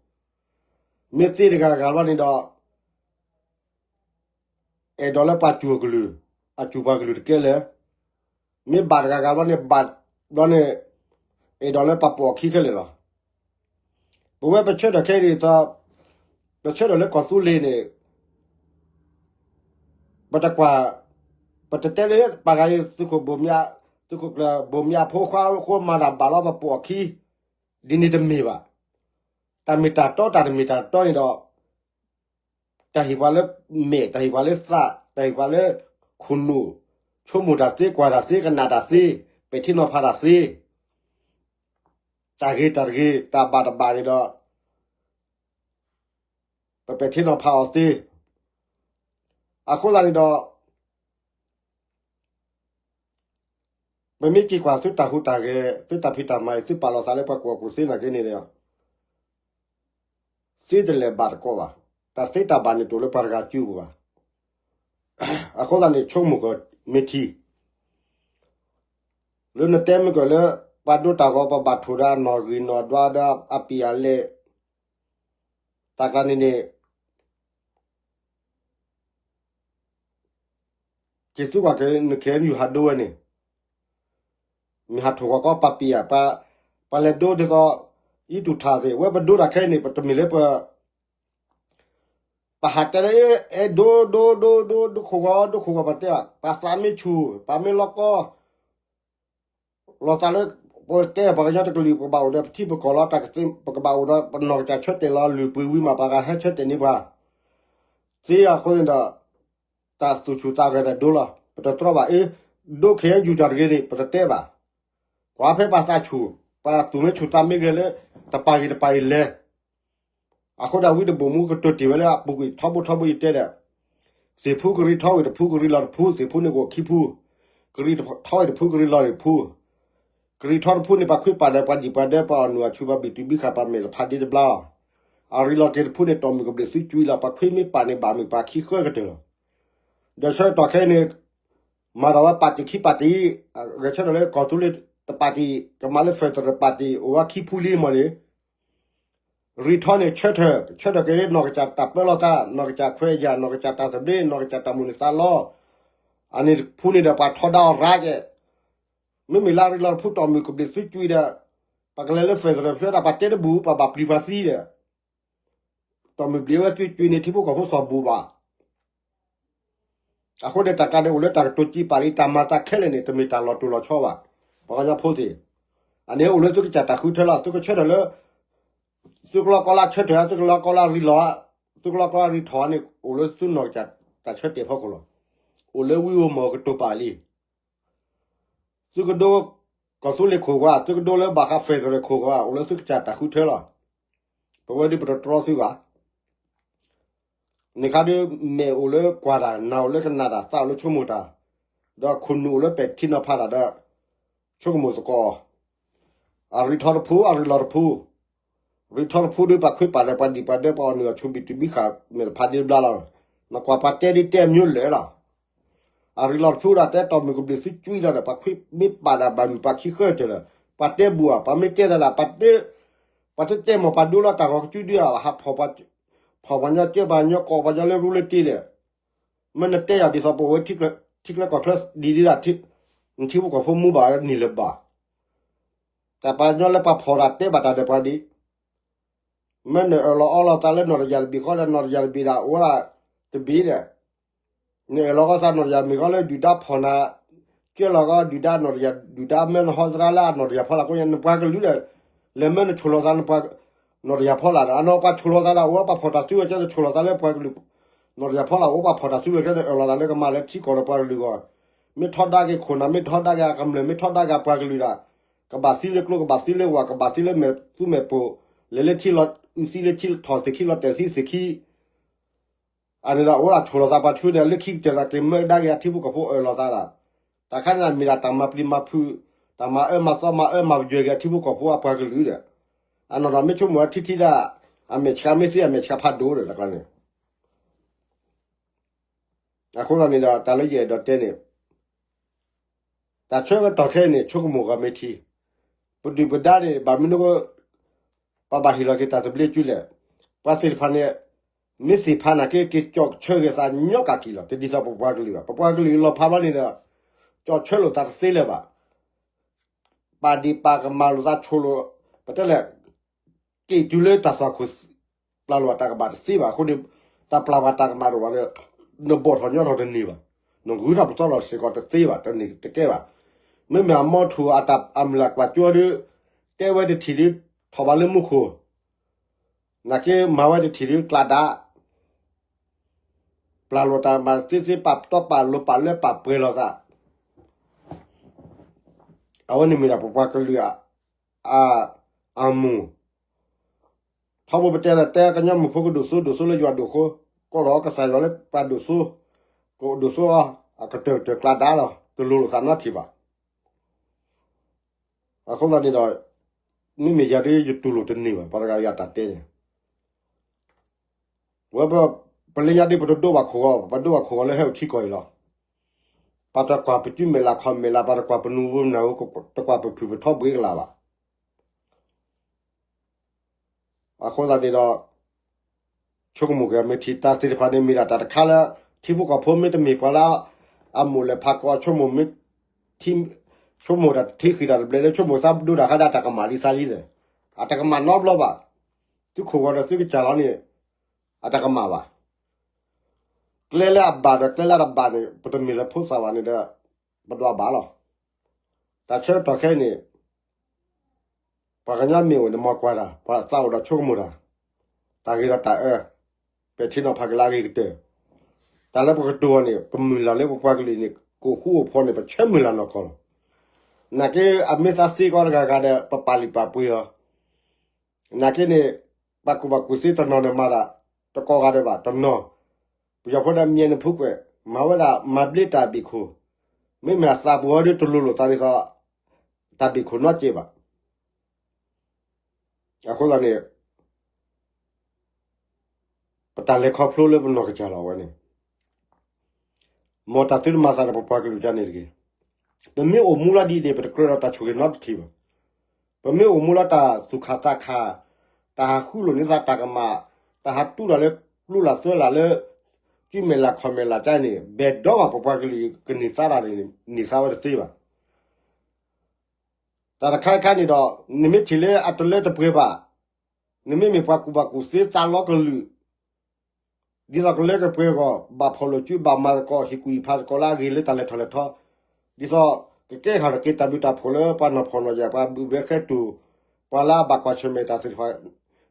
မ့ၢ်သ့တဂၤဂၤဘျီန့ၣ်ဒီး အဲၣ်ဒိးလၢပှၤစူၢ်အကလုၢ်, အစူၢ်ပှၤကလုာ်တကဲလၢာ်, မ့ၢ်ဘၣ်တဂၤဂၤဘျီန့ၣ် ဘၣ်ဘျီန့ၣ် အဲၣ်ဒိးလၢပှၤပိာ်အခံခဲလၢာ်လီၤ. ပဝဲပဆၢထၢၣ်ခဲအံၤဒ်သိး ပဆၢထၢၣ်လၢကီၢ်သူလ့ၤန့ၣ် ပတကွၢ်, ပတတဲလၢပှၤဂၤအံၤ သုးခိၣ်ဘိၣ်မၠး, သုးခိၣ်ကျၢၢ်ဘိၣ်မၠးဖိခွါအဃိမၤတၢ်ဘၣ်လီၤ ပပိာ်အခံ, ဒ်န့ၣ်တမ့ၢ်ဘၣ်. တၢ်မ့ၢ်တၢ်တီ တၢ်တမ့ၢ်တၢ်တီန့ၣ်ဒီး တၢ်ဟ့ၣ်ပှၤလၢမဲာ်, တၢ်ဟ့ၣ်ပှၤလၢသး, တၢ်ဟ့ၣ်ပှၤလၢခိၣ်နူာ်, ဆိကမိၣ်တၢ်သ့, ကွၢ်တၢ်သ့, ကနၣ်တၢ်သ့, ပဲာ်ထံနီၤဖးတၢ်သ့, တၢ်ဂ့ၤတၢ်တဂ့ၤ, တၢ်ဘၣ်တဘၣ်န့ၣ်ဒီး ပပဲာ်ထံနီၤဖးအီၤသ့. အဃိသတးန့ၣ်ဒီး ပမ့ၢ်က့ၤကွၢ်သုတၢ်ဟူးတၢ်ဂဲၤ, သုတၢ်ဖံးတၢ်မၤအံၤ, သုပာ်လီၤသးလၢပှၤကူၣ်ဘၣ်ကူၣ်သ့နာ်က့န့ၣ်ဒီး သ့တလဲၤဘၣ်တကိးဘၣ်. တၢ်သ့တၢ်ဘၣ်န့ၣ်တအိၣ်လၢပှၤတဂၤစုပူၤဘၣ်. အဃိသတးန့ၣ် ဆိကမိၣ်ကီးမ့ၢ်ထံ လၢနတဲမ့ၢ်ကီးလၢ ပှၤဒိတၢ်ဂီၤ ပဘၣ်ထိၣ်ဒီးအနီၢ်ဂံၢ်နီၢ်ဒွးဒီးအပံာ်အလဲၢ်, တၢ်ကျါန့ၣ်န့ၣ် က့ၤသုကွၢ်က့ၤန ခ့ၣ်အဲၣ်ယူၣ် ဟးဒိဝဲန့ၣ်, မ့ၢ်ဟးထိၣ်ဂီၤကီးပာ်ပံာ်ဧါ, ပှၤလဲၤဒိဒ်သိး အံၣ်တူၢ်ထၣ်သ့ၣ်, ဝဲပဒိတၢ်ခဲအံၤန့ၣ် ပတမ့ၢ်လၢပ ပဟးတဲလၢ အဲၣ်ဒိ ဒိ ဒိ ဒိ ဒိခိၣ်ဂီၤ ဒိခိၣ်ဂီၤ ပတဲဘၣ်, ပှၤသးမ့ၢ်ဆူၣ် ပှၤမ့ၢ်လီၤကီ လီၤသးလၢ ပတဲပှၤကညီတကလုာ် ပကဘၣ်အိၣ်ဒီးပထံပကီၢ်လီၤ, တၢ်ကသ့ ပကဘၣ်အိၣ်ဒီး ပနီၢ်ကစၢ်ဆၢတဲာ်လီၤ လုၢ်ပှ့ၤဝံၤမး ပှၤဂၤဟဲဆၢတဲာ်န့ၢ်ပှၤ သ့အဃိန့ၣ်ဒီး တၢ်သူၣ်ဆူၣ်သးဂဲၤတၢ်ဒိလီၤ. ပတတြီဘၣ်အ့ၣ် ဒိ ခ့ၣ်အဲၣ်ယူၣ် တၢ်တဂ့ၤန့ၣ် ပတတဲဘၣ်. ကွၢ်ဖဲပှၤသးဆူၣ် ပှၤသူၣ်မ့ၢ်ဆူၣ်သးမ့ၢ်ဂဲၤလၢ တပာ်ဂ့ၤတပာ်အံၤလဲၤ အဃိဒၣ်ဝံတဘိၣ်မူကတိၤတ့ၢ်ဝဲလၢအပူၤကွံာ်ထီဘိထီဘိယတဲဒီး သ့ၣ်ဖူကရံထီဝံၤတဖူ ကရံလီၤတဖူ, သ့ၣ်ဖူန့ၣ်ကအိၣ်ခံဖူ, ကရံထီဝံၤတဖူ ကရံလီၤတဖူ, ကရံထီတဖူန့ၣ် ပှၤခွ့ပာ်ဒီးပှၤဒံၣ်ပှၤဒဲ ပှၤအီၣ်နုၢ်အီၣ်ဆူၣ် ပှၤဘံၣ်တုၤဘံၣ်ဃာ် ပှၤမဲာ်တဖးဒ့တဘျါလီၤ. အရံလီၤက့ၤတဖူန့ၣ် တီၢ်မုၢ်ကဘျံးသုကွံာ်လီၤ, ပှၤခွ့မ့ၢ်ပာ်န့ၣ် ဘၣ်မုာ်ပှၤခံဃၢကတၢၢ်လီၤ. ဒီးဆၢကတီၢ်ခဲအံၤန့ၣ် မၤဒီးဝဲပာ်တံၢ်ခံပာ်တံၢ်, ဂဲၤဆၢထၢၣ်လၢကီၢ်သူလ့ၤတပာ်တံၢ် ကမၤလၢ federal တပာ်တံၢ် အိၣ်ဝဲခံဖူလံမ့ၢ်န့ၣ် ရံထီန့ၣ် ဆၢထၢၣ် ဆၢထၢၣ်က့ၤလၢနီၢ်ကစၢ်တၢ်ပၢလီၤသး, နီၢ်ကစၢ်ခွဲးယာ်, နီၢ်ကစၢ်တၢ်သဘျ့, နီၢ်ကစၢ်တၢ်မိၣ်န့ၢ်သးလီ, အန့ၣ်တဖူန့ၣ်ဒီး ပှၤထီဒါအီၤရၤက့ၤ, မ့မ့ၢ်လၢအရံလီၤတဖူ တီၢ်မုၢ်ကဘျံးသုကွံာ်ဒီး ပကလဲၤလၢ federal ဖျၢၣ်ဒၣ် ပှၤတဲတဘူၣ် ပှၤဘၣ်ပျံၤပှၤသံဒီး တီၢ်မုၢ်ဘျံးဝဲသုကွံာ်န့ၣ် ထံဖိကီၢ်ဖိသီၣ်ဘူၣ်ဘၣ်. အဃိန့ၣ် တၢ်ကျါန့ၣ် အိၣ်လၢတၢ်ကတိၤကံးပာ်လံ တၢ်မၤသးခဲလၢာ်န့ၣ် တမ့ၢ်တၢ်လီၤတိၢ်လီၤဆီဘၣ်. ပှၤကညီဖိသ့ၣ်, အန့ၣ်အိၣ်လၢသုကစၢ်တၢ်ဃုထၢလီၤ. သုကဆၢထၢၣ်လၢ သုကလီကီလၢဆၢထၢၣ်, သုကလီကီလၢရံလီၤ, သုကလီကီလၢရံထီၣ်န့ၣ် အိၣ်လၢသုနီၢ်ကစၢ်တၢ်ဆၢတဲာ်ဖီခိၣ်လီၤ. အိၣ်လၢဝံဧိၤမီၢ်ကတိၤပာ်လံ သုကဒိ ကီၢ်သူလ့ၤခိၣ်ဂီၤ, သုကဒိလၢဘၣ်ဃး federal ခိၣ်ဂီၤ, အိၣ်လၢသုကစၢ်တၢ်ဃုထၢလီၤ. ပဝဲဒၣ်ပတတြီသုဘၣ်. န့ၣ်ခါဒ် မဲာ်အိၣ်လၢကွၢ်တၢ်, နၢ်အိၣ်လၢကနၣ်တၢ်, သးအိၣ်လၢဆိကမိၣ်တၢ်, ဒီးခိၣ်နူာ်အိၣ်လၢပဲာ်ထံနီၤဖးတၢ်ဒီး ဆိကမိၣ်သကိး အရံထီတဖူ အရံလီၤတဖူ, ရံထီတဖူဒ်ပှၤခွ့ပာ်ဒီးပှၤဒံၣ်ပှၤဒဲ ပှၤအီၣ်နုၢ်အီၣ်ဆူၣ် ဘံၣ်တုၤဘံၣ်ဃာ် မဲာ်တဖးဒ့တဘျါလီၤ. နကွၢ်ပှၤတဲဒ်တဲအမျိုးလဲၣ်လီၤ. အရံလီၤတဖူဒၣ်တဲတီၢ်မုၢ်ကဘျံးသုကွံာ်လီၤဒီး ပှၤခွ့မ့ၢ်ပာ်ဒၣ်ဘၣ်မုာ်ပှၤခံဃၢတၢၢ်လီၤ. ပှၤတဲဘူၣ်ဧါ, ပှၤမ့ၢ်တဲတၢ်လၢ ပှၤတတဲမ့ၢ်ပှၤဒိလီၤ တၢ်ဂီၤကစုဒုဧါ, ဟးဖီၣ်ပှၤညီကဲပှၤညီ ကိးပှၤညီလၢရူလၢတ့ဒီး မ့ၢ်နတဲယၤဒ်သိးပအိၣ်ဝဲ ထံချၢကီၢ်ချၢဒ်ဒ်ဒၣ် နထံဖိကီၢ်ဖိမူဘၣ်နံၤလၢၤဘၣ်. တၢ်ပှၤကညီလၢပှၤဖီၣ်တၢ်တဲဘၣ်တၢ်ဒီးပှၤဒ် မ့ၢ်နအၢၣ်လီၤအီလီၤသးလၢနီၢ်တယၢ်တဘ့ၣ်ဃီဒီး နီၢ်တယၢ်တဘ့ၣ်ဒၣ်အိၣ်ဝဲဒၣ်တဘ့ၣ်ဒီး နအၢၣ်လီၤကီးသးနီၢ်တယၢ်မ့ၢ်ကီးလၢဒုၣ်ဒါဖီၣ်နၤ, ကၢလီၤကီးဒုၣ်ဒါနီၢ်တယၢ် ဒုၣ်ဒါမၢနဟီသရၣ်လၢအနီၢ်တယၢ်ဖီလာ်အဃိန့ၣ် နပှၤကလုာ်ဒီး လဲၤမၢနဆိၣ်လီၤသး နီၢ်တယၢ်ဖီလာ်ဒီး အနီၢ်ပှၤဆိၣ်လီၤသးဒီး အိၣ်ပှၤဖီၣ်တၢ်စုလီၤကဲ နဆိၣ်လီၤသးလၢပှၤကလုာ် နီၢ်တယၢ်ဖီလာ် အိၣ်ပှၤဖီၣ်တၢ်စုလီၤကဲ နအၢၣ်လီၤသးလၢကမၤလၢထံကီၢ်ဒီးပှၤကလုာ်အဂီၢ်, မ့ၢ်ထီဒါက့ၤခိၣ်နၢ် မ့ၢ်ထီဒါက့ၤအကမျၢၢ် မ့ၢ်ထီဒါက့ၤအပှၤကလုာ်ဒီး ကဘၣ်သံလၢကျိ ကဘၣ်သံလၢဝၣ် ကဘၣ်သံလၢမဲာ်သူမဲာ်ပိာ်, လဲၤလၢထံလီၤအုးသံလၢထံထီၣ်သ့ၣ်ခံလီၤတဲာ်သံသ့ၣ်ခံ အန့ၣ်ဒီးအိၣ်ဒၣ်ဆိၣ်လီၤသးပှၤထံဖိန့ၣ် လၢခံကတၢၢ်ဒီးက့ၤမၢကဒါက့ၤအထံဖိကီၢ်ဖိအၢၣ်လီၤသးဒီး, တၢ်ခါန့ၣ်မ့ၢ်ဒၣ်တၢ်မၤပျံၤမၤဖုး, တၢ်မၤအၢမၤသီမၤအၢမၤပယွဲက့ၤအထံဖိကီၢ်ဖိအပှၤကလုာ်ဒီး, အနီၢ်နီၢ်မ့ၢ်ဆိကမိၣ်ဝဲထံထံဒၣ်, အမဲာ်ဆှးမ့ၢ်သ့အမဲာ်ဆှးဖးဒိၣ်ဒီးတကျါန့ၣ်, အဃိသတးန့ၣ်ဒီး တၢ်လၢယအဲၣ်ဒိးတဲန့ၣ် တၢ်ဆၢကတီၢ်ခဲအံၤန့ၣ် ဆိကမိၣ်ဂီၤမ့ၢ်ထံ, ပဒုၣ်ပဒါန့ၣ် ဘၣ်မနုၤ ပှၤဘၣ်ဟ့ၣ်လီၤက့ၤတၢ်သဘျ့ကၠူလဲၣ်, ပှၤသ့ၣ်တဖၣ်န့ၣ် မ့ၢ်သ့ၣ်ဖးနာ်က့ က့ၤကၠီၣ်ဆၢဂ့ၤသးညီကၢ်က့ၤလီၤ. တဒ်သိးပပှၤကလုာ်ဘၣ်. ပပှၤကလုာ်အလီၤဖးဘျီန့ၣ်ဒီး ကၠီၣ်ဆၢလိာ်သးတသ့လၢၤဘၣ်. ပာ်ဒ့ၣ်ပာ်ကမၣ်လိာ်သးဆိၣ်လိာ်, ပတဲလဲၣ် က့ၤတုၤလၢတၢ်သွၣ်ခိၣ် ပျၢ်လိာ်အတၢ်ကမၣ်တသ့ဘၣ်. အဃိန့ၣ် တၢ်ပျၢ်ပှၤတၢ်ကမၣ်တအိၣ်ဘၣ်န့ၣ် နဘီၣ်ထီၣ်ညီထီၣ်တန့ၢ်ဘၣ်. နဂုၤထီၣ်ပသီထီၣ်စ့ၢ်ကီးတသ့ဘၣ်, တန့ၢ်တကဲဘၣ်. မ့မ့ၢ်အမီထူၣ်အတၢ်အမုၢ်လၢ်ကွၢ်ကၠိဒီး တဲဝဲတထံၣ်ဒီး ထီၣ်ဘးလၢမူခိၣ်, နာ်က့မၤဝဲတထံၣ်ဒီးကျးဒၣ် ပျၢ်လိာ်တၢ်မၤသ့သ့ ပာ်တီပာ်လိၤပာ်လၢပာ်ပှဲၤလိာ်သး, အဝဲန့ၣ်မ့ၢ်ဒၣ်ပပှၤကလုာ် အမူၢ်, ထီဘိပတဲဒီး တဲကညီမုၢ်ဖိကဒိၣ်စိဒိၣ်စိလၢယွၤဒိၣ်ဃိ, ကိးဒီးကစၢ်ယွၤလၢပှၤဒိၣ်စိ, ကဒိၣ်စိအီၤ အကတၢၢ်ကတၢၢ်ကျးဒၣ်လီၤ, တလိၤလိာ်သးနီတထံၣ်ဘၣ်. အဃိသတးန့ၣ်ဒီး မ့မ့ၢ်ယၤဒ်ယတူၢ်လိာ်တန့ၢ်ဘၣ် ပှၤတဂၤယၤတၢ်တဲန့ၣ်, ဝဲပ, ပလၢညါဒ်ပတဒိဘၣ်ခိၣ်ဂီၤ, ပဒိဘၣ်ခိၣ်ဂီၤလၢဟဲအိၣ်ထံကီၢ်အံၤလီၤ. ပတကွၢ်ပစုမဲာ်လၢ်ခီၣ်မဲာ်လၢ်, ပတကွၢ်ပနူၤပနၢ်ဧိၤ, တကွၢ်ပဖုၣ်ပထီဘှံးကလာ်ဘၣ်. အဃိသတးန့ၣ်ဒီး ဆိကမိၣ်က့ၤမ့ၢ်ထံ တၢ်သ့ၣ်တဖၣ်န့ၣ်မ့ၢ်ဒၣ်တၢ်တခါလၢ ထံဖိကီၢ်ဖိမ့ၢ်တမ့ၢ်ပှၤလၢ အမိၣ်လဲၤဖးကီ ဆိကမိၣ်မ့ၢ်ထံ, ဆိကမိၣ်တၢ်တထံဃံးတၢ်တဘျဲးလၢ ဆိကမိၣ်သးဒိဒၣ်ခါဒၣ်တၢ်ကမၣ်လံသးလံလဲၣ်, အတကမၣ်နီတဘျီဘၣ်. သုခိၣ်ဂီၤဒီးသုကစၢ်လီၤန့ၣ် အတကမၣ်ဘၣ်. ကျဲလၢအဘၣ်ဒီးကျဲလၢတဘၣ်န့ၣ် ပတမ့ၢ်လၢဖိသၣ်ဘၣ်န့ၣ်ဒီး ပဒွးဘၣ်လီၤ. တၢ်ဆၢကတီၢ်ခဲအံၤန့ၣ် ပှၤကညီမ့ၢ်အိၣ်န့ၣ် မ်ကွၢ်တၢ်, ပှၤသးအိၣ်ဒီးဆိကမိၣ်တၢ်, တၢ်ဂ့ၤဒီးတၢ်အၢ, ပဲာ်ထံနီၤဖးက့ၤလၢအဂ့ၤကတၢၢ်. တၢ်လၢပကတိၤအီၤန့ၣ် ပမုၢ်လၢ်လၢပပှၤကလုာ်န့ၣ် ကအိၣ်ဃူအိၣ်ဖိးန့ၣ် ပဆၢမုၢ်လၢ်နီၢ်ကီၢ်လီၤ. နာ်က့အမ့ၢ်သးသ့ကီးတဂၤဂၤဒီး ပပာ်လုၢ်ပာ်ပှ့ၤအီၤ နာ်က့န့ၣ် ပှၤကူၣ်ဘၣ်ကူၣ်သ့တနီၤန့ၣ်မၤတၢ် တကိးဂၤဒဲးဘၣ်တနီၤ, ပယီၤဖိဒီးမ့ၢ်နဖုကွဲး မၤဝဲဒၣ်မၤဘျ့တၢ်ဘ့ၣ်ခိၣ်, မ့မ့ၢ်အသးပူၤအီၤဒီးတလိၤလိာ်သးဒ်သိး တၢ်ဘ့ၣ်ခိၣ်နီတစဲးဘၣ်. အဃိသတးန့ၣ် ပတၢ်လဲၤခီဖျိလၢပနီၢ်ကစၢ်လီၤဝဲန့ၣ် မ်တၢ်သုတမၤသးဒီးပပှၤကလုာ်ဒ်န့ၣ်တဂ့ၤ. ပမ့ၢ်အိၣ်မူလၢဒ်အံၤန့ၣ် ပတကြၢးဒီးတၢ်ဆိၣ်ဂ့ၤနီတထံၣ်ဘၣ်. ပမ့ၢ်အိၣ်မူလၢတၢ်သူၣ်ခၣ်သးခၣ်, တၢ်ဟးဃုလိာ်န့ၢ်သးတၢ်ကမၣ်, တၢ်ဟးတူၢ်တၢ်လၢကျူလၢ်သၢလၢ်လၢ စုမဲာ်လၢ်ခီၣ်မဲာ်လၢ်ကန့ၣ် ဘဲၣ်ဒီးဘၣ်ပပှၤကလုာ်ကန့ၢ်သါတၢ်န့ၣ် န့ၢ်သါဝဲတသ့ဘၣ်. တၢ်တခါခါန့ၣ်ဒီး နမ့ၢ်ထံၣ်လၢအတလၢတပှဲၤဘၣ်, နမ့မ့ၢ်ပှၤကူၣ်ဘၣ်ကူၣ်သ့သးလီကလုာ် ဒ်သိးကလၢကပှဲၤအဂီၢ် ဘၣ်ဖီၣ်လိာ်စု ဘၣ်မၤသကိးဟ့ၣ်ကူၣ်ဟ့ၣ်ဖးသကိးလၢအဂ့ၤလၢတၢ်လဲၤထီၣ်လဲၤထီ, ဒ်သိးကကဲထီၣ်က့ၤတၢ်ဘျုးတၢ်ဖှိၣ်လၢပှၤနီၢ်ဖှီၣ်နီၢ်ယာ် ပှၤဘုၣ်ဘျဲဃဲတိၢ်, ပှၤလၢအဘၣ်ကွၢ်ဆၢၣ်မဲာ်တၢ်သ့ၣ်တဖၣ်,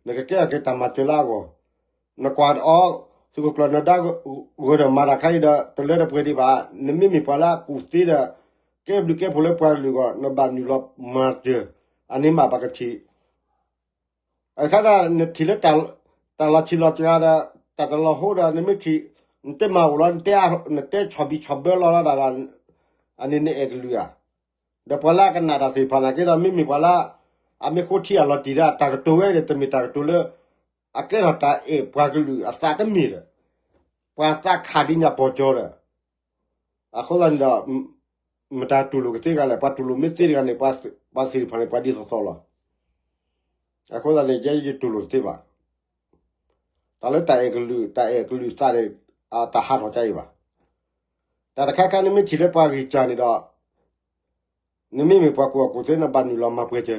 နကကဲထီၣ်က့ၤတၢ်မၤစၢၤလၢအဂီၢ်, နကွၢ်အီၤ သုးခိၣ်ကျၢၢ်နၢၤဒါဂၢၤဒီးမၤတၢ်ခါအံၤဒီး တလၢတပှဲၤဒံးဘၣ်, နမ့မ့ၢ်ပှၤလၢအကူၣ်သ့ဒီး ကဲဘျုးကဲဖှိၣ်လၢပှၤကလုာ်အဂီၢ် နဘၣ်နုာ်လီၤမၤစၢၤ, အန့ၣ်မးပကထံၣ် အခါဒၣ်နထံၣ်လၢ တၢ်လီၤဆံးလီၤစှၤဒီး တၢ်တလီၤဟိဒီး နမ့ၢ်ထံၣ် နတဲမၤအိၣ်လီၤ နတဲဆီၣ်ဘံၣ်ဆီၣ်ဘၢလီၤလီၤဒီး အန့ၣ်နအဲၣ်ကလုာ်ဧါ. ဒီးပှၤလၢအကနၣ်တၢ်သ့ၣ်တဖၣ်နာ်က့ဒီး မ့မ့ၢ်ပှၤလၢ အမ့ၢ်ဃိထံအလီၤတံၢ်ဒီး တၢ်ကတိၤဝဲဒီး တမ့ၢ်တၢ်ကတိၤလၢ အကဲထီၣ်တၢ်အဲၣ်ပှၤကလုာ်အသးတမ့ၢ်ဒီး ပှၤသးခးဒ်ညါပီၤကၠီဒီး အဃိသတးန့ၣ်ဒီး မတၤတူၢ်လိာ်ကသ့တဂၤလဲၣ်, ပှၤတူၢ်လိာ်မ့ၢ်သ့တဂၤန့ၣ် ပှၤသ့ၣ်တဖၣ်န့ၣ် ပှၤဒ်သိးသိးလီၤ. အဃိသတးန့ၣ် ယဲယတူၢ်လိာ်တသ့ဘၣ်. တၢ်လၢတၢ်အဲၣ်ကလုာ် တၢ်အဲၣ်ကလုာ်သးန့ၣ် တၢ်ဟးထီၣ်ကအံၤဘၣ်. တၢ်တခါခါနမ့ၢ်ထံၣ်လၢပှၤဂံၢ်စၢ်န့ၣ်ဒီး နမ့မ့ၢ်ပှၤကူၣ်ဘၣ်ကူၣ်သ့ နဘၣ်နုာ်လီၤမၤပှဲၤစၢၤ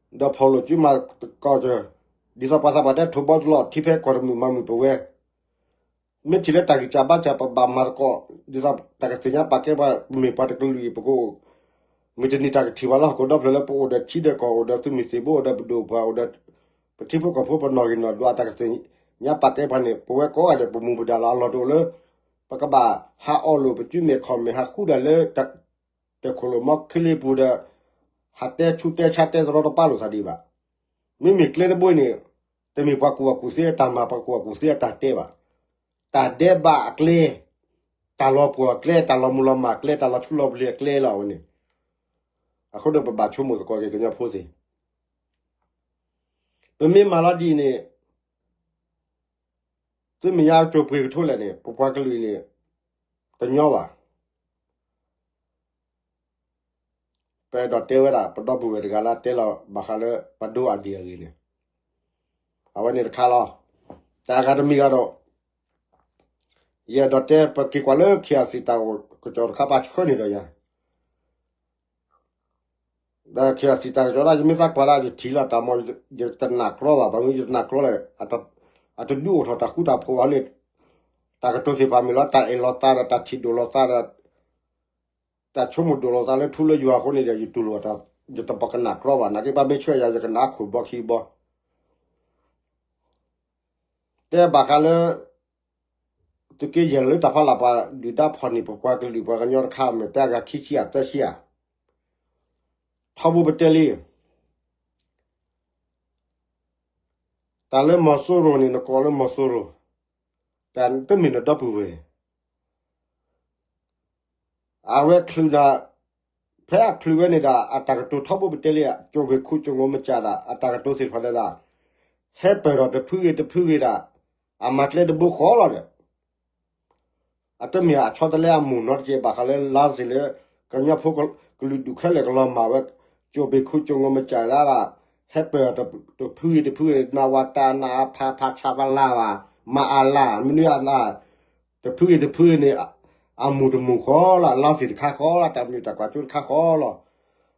ဒီးဖီၣ်လိာ်စုမၤသကိးစၢၤ, ဒ်သိးပှၤသးပှၢ်တဲ ထိၣ်ဘီတလီၢ် ထံဖဲကီၢ်တမုာ်မၤမုာ်ပဝဲ, မ့ၢ်ထံၣ်လၢတၢ်ဂံၢ်စၢ်ဘါစၢ် ပဘၣ်မၤသကိး ဒ်သိးတၢ်ကသ့ၣ်ညါပာ်ကဲပှၤ ပမ့ၢ်ပှၤတကလုာ်အံၤ ပက မုၢ်တနံၤတၢ်ကထံၣ်ပှၤလၢဟီၣ်ခိၣ်ဒီဖျၢၣ်လၢပအိၣ်ဒီးထံဒီးကီၢ် အိၣ်ဒီးသုးမုၢ်သံၣ်ဘိ အိၣ်ဒီးပဒိၣ်ပှၢ် အိၣ်ဒီး ပထံဖိကီၢ်ဖိ ပနီၣ်ဂံၢ်နီၣ်ဒွး တၢ်ကသ့ၣ်ညါပာ်ကဲပှၤန့ၣ် ပဝဲကိးဂၤဒဲး ပမူပဒါလီၤ. အလီၢ်တအိၣ်လၢ ပကဘၣ်ဟးအီၣ်လိာ် ပစုမဲာ်ခီၣ်မဲာ် ဟးဃူဒၣ်လၢ တၢ်ခိၣ်လိာ်မီခံလ့ပူၤဒီး ဟးတဲဆူၣ်တဲဆါ တဲတရီတပါလိာ်သးဒံးဘၣ်. မ့မ့ၢ်ကျဲတဘိအံၤန့ၣ် တမ့ၢ်ပှၤကူၣ်ဘၣ်ကူၣ်သ့အတၢ်မၤ ပှၤကူၣ်ဘၣ်ကူၣ်သ့အတၢ်တဲဘၣ်. တၢ်ဒဲးဘးအကျဲ, တၢ်လီၤပှီၢ်အကျဲ, တၢ်လီၤမုၢ်လီၤမၢ်အကျဲ, တၢ်လီၤဆူလီၤပျံၤအကျဲလီၤ အဝဲန့ၣ်. အဃိဒီးပဘၣ်ဆိကမိၣ်သကိးက့ၤ ကညီဖိသ့ၣ်, ပမ့ၢ်မၤလီၤဒ်အံၤန့ၣ် သုမဲာ်ညါကၠိၤပှ့ၤကထိလဲၣ်န့ၣ် ပပှၤကလုာ်အံၤန့ၣ် တညီဘၣ်. ပအဲၣ်ဒိးတဲဝဲဒၣ် ပဒီပုၢ်ဝဲၢ်တဂၤလၢတဲလီၤဘၣ်ဃးလၢပဒိအဒံၣ်အဂ့ၢ်န့ၣ်, အဝဲန့ၣ်တခါလီၤ. တၢ်အဂၤတမံၤဂၤဒီး ယအဲၣ်ဒိးတဲ ပက့ၤကွၢ်လၢ ခ့ၣ်အစံၣ် တၢ်အိၣ်ကစီၣ်တခါ ပာ်ဆှၢန့ၢ်ဒီးယၤ ဒီးခ့ၣ်အစံၣ်တၢ်ကစီၣ်ဒၣ် ယမ့ၢ်သးကွၢ်ဒၣ် ယထံၣ်လီၤတၢ်မီၤ ယတနာ်ကြီဘၣ်, ဘၣ်မနုၤယတနာ်ကြီလဲၣ်, အတဒုးအိၣ်ထီၣ်တၢ်ဃူတၢ်ဖိးဘၣ်န့ၣ်, တၢ်ကတိၤသ့ၣ်တဖၣ်မ့ၢ်လီၤ တၢ်အဲၣ်လီၤသးဒီး တၢ်ထံၣ်ဒိၣ်လီၤသးဒီး တၢ်ဆိကမိၣ်ဒိၣ်လီၤသးလၢထူလၢယွၤအဃိန့ၣ်ဒီး ယတူၢ်လိာ်တၢ် ယတပကနာ်ကြီဘၣ်. နာ်က့ ပမ့ၢ်ဆှၢယၤ ယကနၣ်အခိၣ်ဘီခံဘီ တဲဘၣ်ဃးလၢ သုးက့ယဲၢ်လၢတၢ်ဖီလာ် ပှၤဒုၣ်ဒါဖီၣ်န့ၢ် ပပှၤကလုာ်ပှၤကညီတခါ မ့ၢ်တဲအဂၤခံဆံယဲၢ်သၢဆံယဲၢ်, ထီဘိပတဲလံ, တၢ်လၢမီၤစိရိၤန့ၣ် နကိးလၢမီၤစိရိၤ, တၢ်တမ့ၢ်နဒီပုၢ်ဝဲၢ် အဝဲချုးနၤ, ဖဲအချုးဝဲန့ၣ်ဒီး အတၢ်ကတိၤထီဘိပတဲလံ ကၠိၣ်ဘ့ၣ်ခူၣ်ကၠိၣ်ငိၤမစၢ်ဒၣ် အတၢ်ကတိၤသ့ၣ်တဖၣ်န့ၣ်ဒီး ဟဲပၢၢ်ထီၣ်တဖုဂ့ၤတဖုဂ့ၤဒၣ် အမၤကျဲတဘိဃီလီၤဒီး အတမ့ၢ်အဆီတလဲအမိၢ်နီတကဲး ဘၣ်ဃးလၢလါစ့ၢ်လၢ ကညီဖိကလုာ်ဒူၣ်ခဲလၢာ်ကလီၤမၢ်ဝဲ ကၠိၣ်ဘ့ၣ်ခူၣ်ကၠိၣ်ငိၤမစၢ်ဒၣ် ဟဲပၢၢ်ထီၣ်တဖုဂ့ၤတဖုဂ့ၤ နဝၤတၢ်နအဖးဖးဆးဖးလၢ်ဘၣ် မၤအလၢ် မနုၤအလၢ် တဖုဂ့ၤတဖုဂ့ၤန့ၣ် အမိၢ်တမိၢ်ဃီလီၤ အလါစ့ၢ်တခါဃီလီၤ တၢ်မုာ်တၢ်ကွၢ်ကၠိတခါဃီလီၤ.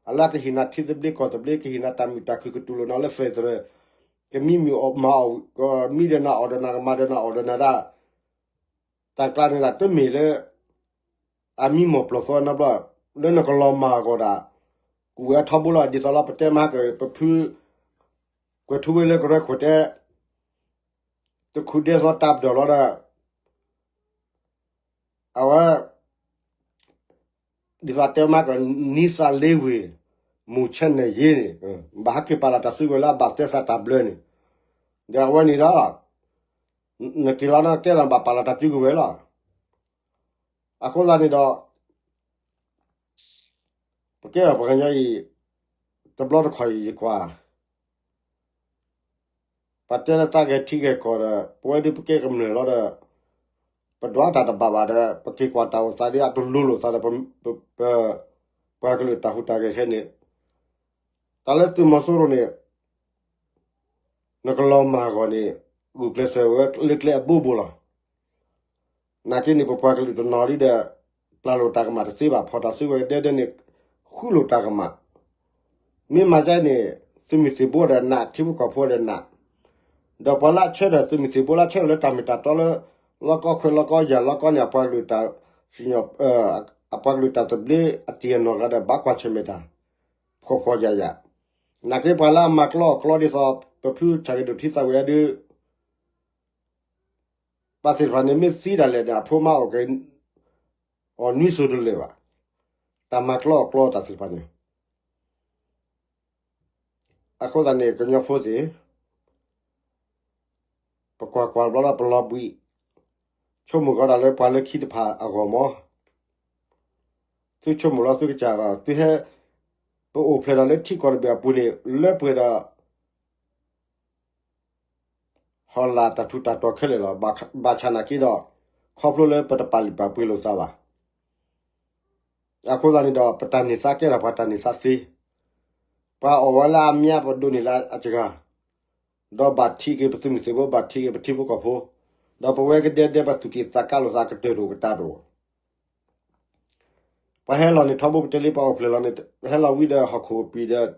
အလၢကဟ့ၣ်နၤထံသဘျ့ကီၢ်သဘျ့ ကဟ့ၣ်နၤတၢ်မုာ်တၢ်ခုၣ် ကတူၢ်လိာ်နၤလၢ federal ကမံမုာ်မၤအီၣ် ကမံဒီးနၤအီၣ်ဒီးနၤ ကမၤဒီးနၤအီၣ်ဒီးနၤဒၣ် တၢ်ကျါန့ၣ်ဒၣ်တမ့ၢ်လၢ အမံမီၢ်ပျီၢ်သီနဘျီ လၢနကလီၤမၢ်အဂီၢ်ဒၣ် ကူၣ်ဝဲထီဘိလီၤ ဒ်သိးလီၤ ပတဲမၤကၢၢ် ပဖု ကွဲၤထူဝ့လၢကရၢခိၣ်တဲ တခူၣ်ဒဲသိးတၢ်ပတီၢ်လီၤဒီး အဝဲ ဒ်သိးတဲမၤကၢၢ် နံသးလ့ဝ့ၢ် မူဆဲနဲၣ်ယ့န့ၣ် ဘၣ်ဟဲက့ၤပာ်လီၤတၢ်စုကဝဲၤလၢအဘၣ်သဲစးတၢ်ဘျၢန့ၣ် ဒီးအဝဲန့ၣ်ဒီး နက့ၤလီၤနကဲလီၤ ဘၣ်ပာ်လီၤတၢ်စုကဝဲၤလီၤ. အဃိသတးန့ၣ်ဒီး ပကဲထီၣ်ပှၤကညီအံၤ တဘျီတခီၣ်အံၤယကွၢ် ပတဲလၢသးဂဲၤထံဂဲၤကီၢ်ဒီး ပဝဲဒၣ်ပကဲကမျၢၢ်လီၤဒီး ပဒွးတၢ်တဘၣ်ဘၣ်ဒီး ပက့ၤကွၢ်တၢ်အိၣ်သးဒီး အတလိၤလိာ်သးဒီး ပှၤကလုာ်တၢ်ဟူးတၢ်ဂဲၤခဲန့ၣ် တၢ်လၢသုးမီၤစိရိၤန့ၣ် နကလီၤမၢ်အဂီၢ်န့ၣ် ဂုာ်ကျဲးစၢးဝဲလၢကျဲအဘိဘိလီၤ. နာ်က့န့ၣ် ပပှၤကလုာ်တနီၤဒ်ဒီး ပျၢ်လိာ်တၢ်ကမၣ်တသ့ဘၣ် ဖီၣ်တၢ်စုကဝဲၤဒဲဒဲန့ၣ် ဃုလိာ်တၢ်ကမၣ် မ့ၢ်မၤဒ်န့ၣ် သုးမုၢ်သံၣ်ဘိဒီးနး ထံဖိကီၢ်ဖိဒီးနး ဒီးပှၤလၢအဆၢထၢၣ်သုးမုၢ်သံၣ်ဘိလၢအဆၢထၢၣ်လၢတၢ်မ့ၢ်တၢ်တီလၢ လီၢ်ကီခွဲးလီၢ်ကီယာ်လီၢ်ကီန့ၣ် အပှၤကလုာ်တၢ်စံၣ်ညီၣ် အပှၤကလုာ်တၢ်သဘျ့အတံၢ်အနီၢ်ဂၤဒီး ဘၣ်ကွၢ်ဆၢၣ်မဲာ်တၢ် ဖှီၣ်ဖှီၣ်ယာ်ယာ် နာ်က့ပှၤလၢအမၤကျီအီၣ်ကျီဒ်သိး ပဖုဆၣ်ဂ့ၤဒိၣ်ထံသးဝံၤအဒု ပှၤသ့ၣ်တဖၣ်န့ၣ် မ့ၢ်သံဒၣ်လဲာ်န့ၣ် အဖိမါအိၣ်က့ၤ အီၤနွံစိၤတလၢာ်ဘၣ်. တၢ်မၤကျီအီၣ်ကျီတၢ်သ့ၣ်တဖၣ်န့ၣ် အဃိသတးန့ၣ် ကညီဖိသ့ၣ် ပကွၢ်ကွၢ်ဘျီဒီးပလီၤဘှံး ဆိကမိၣ်ကီးဒၣ်လၢပှၤလၢခံတဖၣ်အဂီၢ်မး သုဆိကမိၣ်လီၤသုကစၢ်ဒီး သုဟဲ ပအိၣ်ဖျဲၣ်ဒီးလၢထံကီၢ်တဘ့ၣ်အပူၤန့ၣ် လၢပှဲၤဒီး ဟီၣ်လာ်တၢ်ထူးတၢ်တီၤခဲလၢာ်လီၤ. ဘၣ်ဆၣ်နာ်က့ဒီး ခီဖျိလၢပတပာ်လုၢ်ပာ်ပှ့ၤလိာ်သးဘၣ်. အဃိသတးန့ၣ်ဒီး ပတၢ်န့ၢ်သါကဲထီၣ်ပှၤတၢ်န့ၢ်သါသ့, ပှၤအီၣ်ဝဲလၢအမါ ပဒိးန့ၢ်လၢအစှၤ, ဒီးဘၣ်ထံးက့ၤပသုးမုၢ်သံၣ်ဘိ ဘၣ်ထံးက့ၤပထံဖိကီၢ်ဖိ, ဒီးပဝဲကဒဲဒဲ ပသူၣ်က့ၣ်သးကါလိာ်သးကတၢၢ်တအိၣ်ကတၢၢ်တအိၣ် ပှၤဟဲလီၤန့ၣ် ထီဘိပတဲလံ ပှၤအိၣ်ဖျဲၣ်လီၤန့ၣ် ဟဲလီၤဝံၤဒီးဟီၣ်ခိၣ်ပံၤဒီး ထံဒဲးဒိ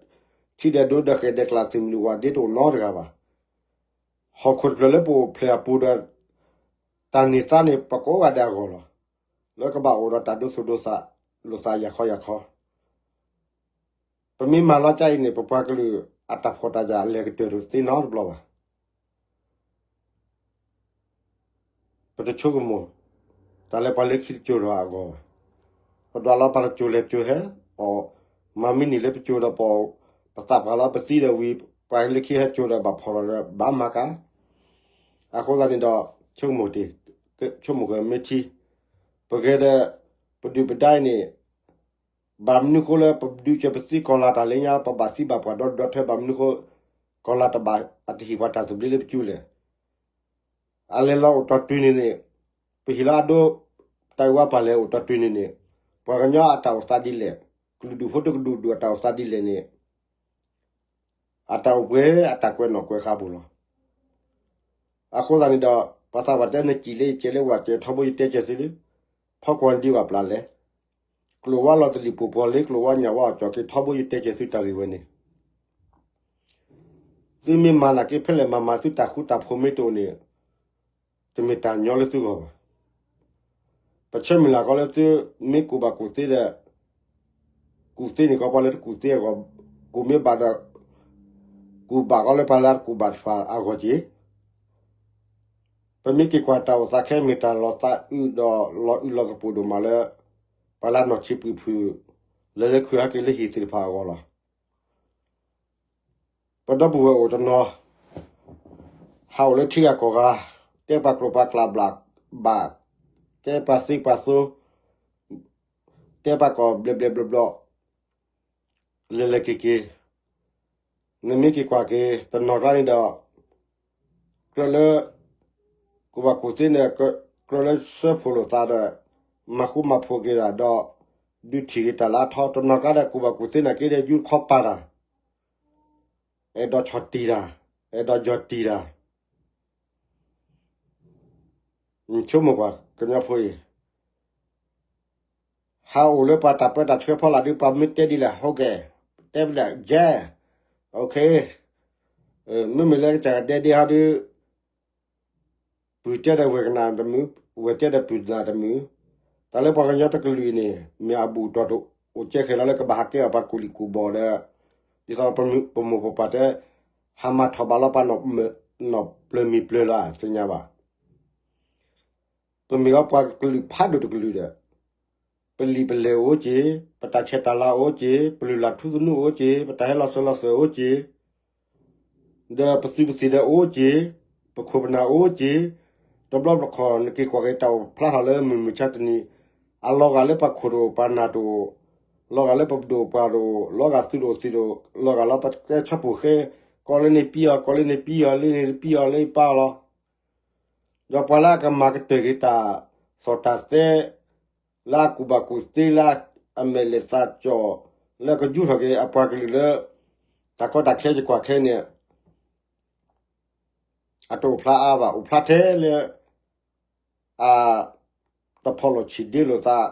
ဒီးဃဲၤဒဲးကျါ သုးမုၢ်ဒိၣ်ဝၣ်ဒ့တအိၣ်နီတဂၤဘၣ်. ဟီၣ်ခိၣ်တဖျၢၣ်လၢပအိၣ်ဖျဲၣ်အပူၤဒီး တၢ်န့ၢ်သါန့ၣ် ပကိးဂၤဒဲးအဂီၢ်လီၤ. လၢကဘၣ်အိၣ်ဒီးတၢ်ဒိသူၣ်ဒိသး လိာ်သးယၤခီယၤခီ ပမ့ၢ်မၤလီၤကၢ်အံၤန့ၣ် ပပှၤကလုာ်အတၢ်ဖှီၣ်တၢ်ယာ်အလဲၤကတၢၢ်တသ့နီတဘျီဘၣ်. ပတဆိကမိၣ် တၢ်လၢပှၤလၢခံတစိၤဒီးအဂီၢ်ဘၣ်. ပဒွးလီၤပတစိၤလဲၤပစိၤဟဲအီၣ်, မၤမ့ၢ်န့ၢ်လၢပစိၤဒီးပအီၣ်, ပသးပှၢ်လီၤပသံဒီးဝံၤ ပှၤလၢခံဟဲစိၤဒီးဘၣ်ဖီၣ်လီၤဒီးဘၣ်မၤကၤ. အဃိသတးန့ၣ်ဒီး ဆိကမိၣ်တ့ၢ်, ဆိကမိၣ်ကမ့ၢ်ထံ, ပဂဲၤဒီး ပဒုၣ်ပဒါအံၤန့ၣ် ဘၣ်မနုၤဃိလၢပဒုးကၢၤပသံကီၢ်လၤတၢ်လၢညါ ပဘၣ်သံဘၣ်ပှၢ်ဒီဒီထၢ ဘၣ်မနုၤဃိ ကီၢ်လၤတဘၣ်အတဟ့ၣ်ပှၤတၢ်သဘျ့လၢပစိၤလဲၣ်. အလဲၤလီၤအိၣ်တီၢ်တ့ၢ်န့ၣ်န့ၣ်, ပဟ့ၣ်လီၤအဒိ တၢ်အုၣ်ဝါပာ်လဲၤအိၣ်တီၢ်တ့ၢ်န့ၣ်န့ၣ်, ပှၤကညီအတၢ်အိၣ်သးဒ်လဲၣ်, ကလုာ်ဒူၣ်ဖိတကဒူၣ်ဒူၣ်အတၢ်အိၣ်သးဒ်လဲၣ်န့ၣ် အတၢ်အိၣ်ပှဲၤအတၢ်ကွဲးနီၣ်ကွဲးဃါပူၤလီၤ. အဃိသတးန့ၣ်ဒီး ပှၤသးပှၢ်တဲနကံၣ်လၢယကဲးလၢဝၤကဲးထီဘိယတဲကဲးသုလၢ ဖီကွီၢ်ဒံးဘၣ်ပျၢ်လဲၣ်, ကျိာ်ဝါလီၤတလံာ်ပူၤပီၤလၢကျိာ်ဝါညၣ်ဝါအီၣ်ကၠီၣ်က့ၤထီဘိယတဲကဲးသုတၢ်ဂ့ၢ်ဝဲန့ၣ် သုမ့ၢ်မၤနာ်က့ဖဲလဲၣ်မၤမၤသုတၢ်ဃူတၢ်ဖိးမ့ၢ်တအိၣ်န့ၣ် တမ့ၢ်တၢ်ညီလၢသုဂီၢ်ဘၣ်. ပဆၢမုၢ်လၢ်ကီးလၢသုမ့ၢ်ကူၣ်ဘၣ်ကူၣ်သ့ဒီး ကူၣ်သ့န့ၣ်ကီးပှၤလၢတကူၣ်သ့အဂီၢ်, ကူၣ်မ့ၢ်ဘၣ်ဒီး ကူၣ်ဘၣ်ကီးလၢပှၤလၢတကူၣ်ဘၣ်တဖၣ်အဂီၢ်က့ၤ ပမ့ၢ်က့ၤကွၢ်တၢ်အိၣ်သးခဲမ့ၢ်တၢ်လီၤသးအုးဒီးလီၤအုးလီၤသပူၤဒိၣ်မးလၢ ပှၤလၢနီၢ်ဆံးပှဲၤဖုး လဲၤလၢခုဟဲက့ၤလၢဟံၣ်သ့ၣ်တဖၣ်အဂီၢ်လီၤ. ပဒီပုၢ်ဝဲၢ်အိၣ်တနီၤ ဟးအိၣ်လၢထံဂၤကီၢ်ဂၤ, တဲပှၤကျိာ်ပှၤကျးဘျးဘၣ်, တဲပှၤသ့ပှၤသိ, တဲပှၤကီၢ်ဘျဲးဘျဲးဘျီဘျီ လဲၤလဲၤက့ၤက့ၤ, နမ့ၢ်က့ၤကွၢ်က့ၤ တနီၤကျါန့ၣ်ဒီး ကြၢးလၢ ကူၣ်ဘၣ်ကူၣ်သ့န့ၣ် ကြၢးလၢဆှၢဖှိၣ်လိာ်သးဒီး မၤဃူမၤဖိးက့ၤတၢ်ဒီး ဒုးထံၣ်က့ၤတၢ်လၢအထီ တနီၤကျါဒီးကူၣ်ဘၣ်ကူၣ်သ့နာ်က့ဒီး ယူတခီပၤတၢ် အဲၣ်ဒိးဆီၣ်တံၢ်တၢ်, အဲၣ်ဒိးယီၢ်တံၢ်တၢ်, ဆိကမိၣ်ပှၤကညီဖိအံၤ ဟးအိၣ်လၢပှၤတၢ်ပၢတၢ်ဆှၢဖီလာ်ဒုး ပှၤမ့ၢ်တဲဒ်လဲၣ် ဟုတ်ကဲ့, တဲဘၣ်လဲၣ် ယဲၢ်, မ့မ့ၢ်လၢကစၢ်ကတဲဒ့ဟီဒုး ပုၢ်တဲဒီးဝဲၢ်ကနၣ်တမုာ်, ဝဲၢ်တဲဒီးပုၢ်ကနၣ်တမုာ်, တၢ်လၢပှၤကညီတကလုာ်အံၤန့ၣ် မ့ၢ်အဘူၣ်တီၢ်တအိၣ်ကဲဃဲၤလီၤလၢကဘၣ်ဟးကဲအီၤပှၤကူၣ်လံၣ်ကူၣ်ဘီၣ်ဒီး ဒ်သိးပမိၢ်ပပၢ်တဲ ဟးမၤထီၣ်ဘးလီၤပှၤနီၢ်ပျၢၤမံၤပျၢၤလီၤ သ့ၣ်ညါဘၣ်. ပမ့ၢ်အပှၤကလုာ်ဖးဒိၣ်တကလုာ်ဒီး ပလံာ်ပလဲၢ်အိၣ်က့ၤ, ပတၢ်ဆဲးတၢ်လၤအိၣ်က့ၤ, ပလုၢ်လၢ်ထူသနူအိၣ်က့ၤ, ပတၢ်ဟဲလီၤစၢၤလီၤသွဲၣ်အိၣ်က့ၤ, ဒီးပသုးပသံၣ်ဒီးအိၣ်က့ၤ, ပခိၣ်ပနၢ်အိၣ်က့ၤ, တဘျီဘျီခီ နက့ၤကွၢ်က့ၤတၢ်အိၣ်ဖျါထီၣ်လၢမုၢ်မုၢ်ဆါတနံၤ, အလီၤဂာ်လၢပှၤခိၣ်တအိၣ် ပှၤနၢ်တအိၣ်, လီၤဂာ်လၢပဒိၣ်ပှၤတအိၣ်, လီၤဂာ်သုးတအိၣ်သံးတအိၣ်, လီၤဂာ်လၢပကဲဆီၣ်ပူၤဃဲ, ကီလၢန့ၣ်ပံအီၤ, ကီလၢန့ၣ်ပံအီၤ, လၢန့ၣ်ပံအီၤ, လၢအံၤပာ်အီၤလီၤ. ဒီးပှၤလၢအကမၤကတၢၢ်က့ၤတၢ် သီၣ်တၢ်သဲ လၢအကူၣ်ဘၣ်ကူၣ်သ့လၢအမဲာ်လဲၤသးကၠီၣ် လၢကယူၢ်ထီၣ်က့ၤအပှၤကလုာ်လၢ တၢ်ကီတၢ်ခဲယကွၢ်ခဲန့ၣ် အတအိၣ်ဖျါအါဘၣ်, အိၣ်ဖျါထဲလၢ အ တဖီၣ်လိာ်ဆံးဒ့လိာ်သး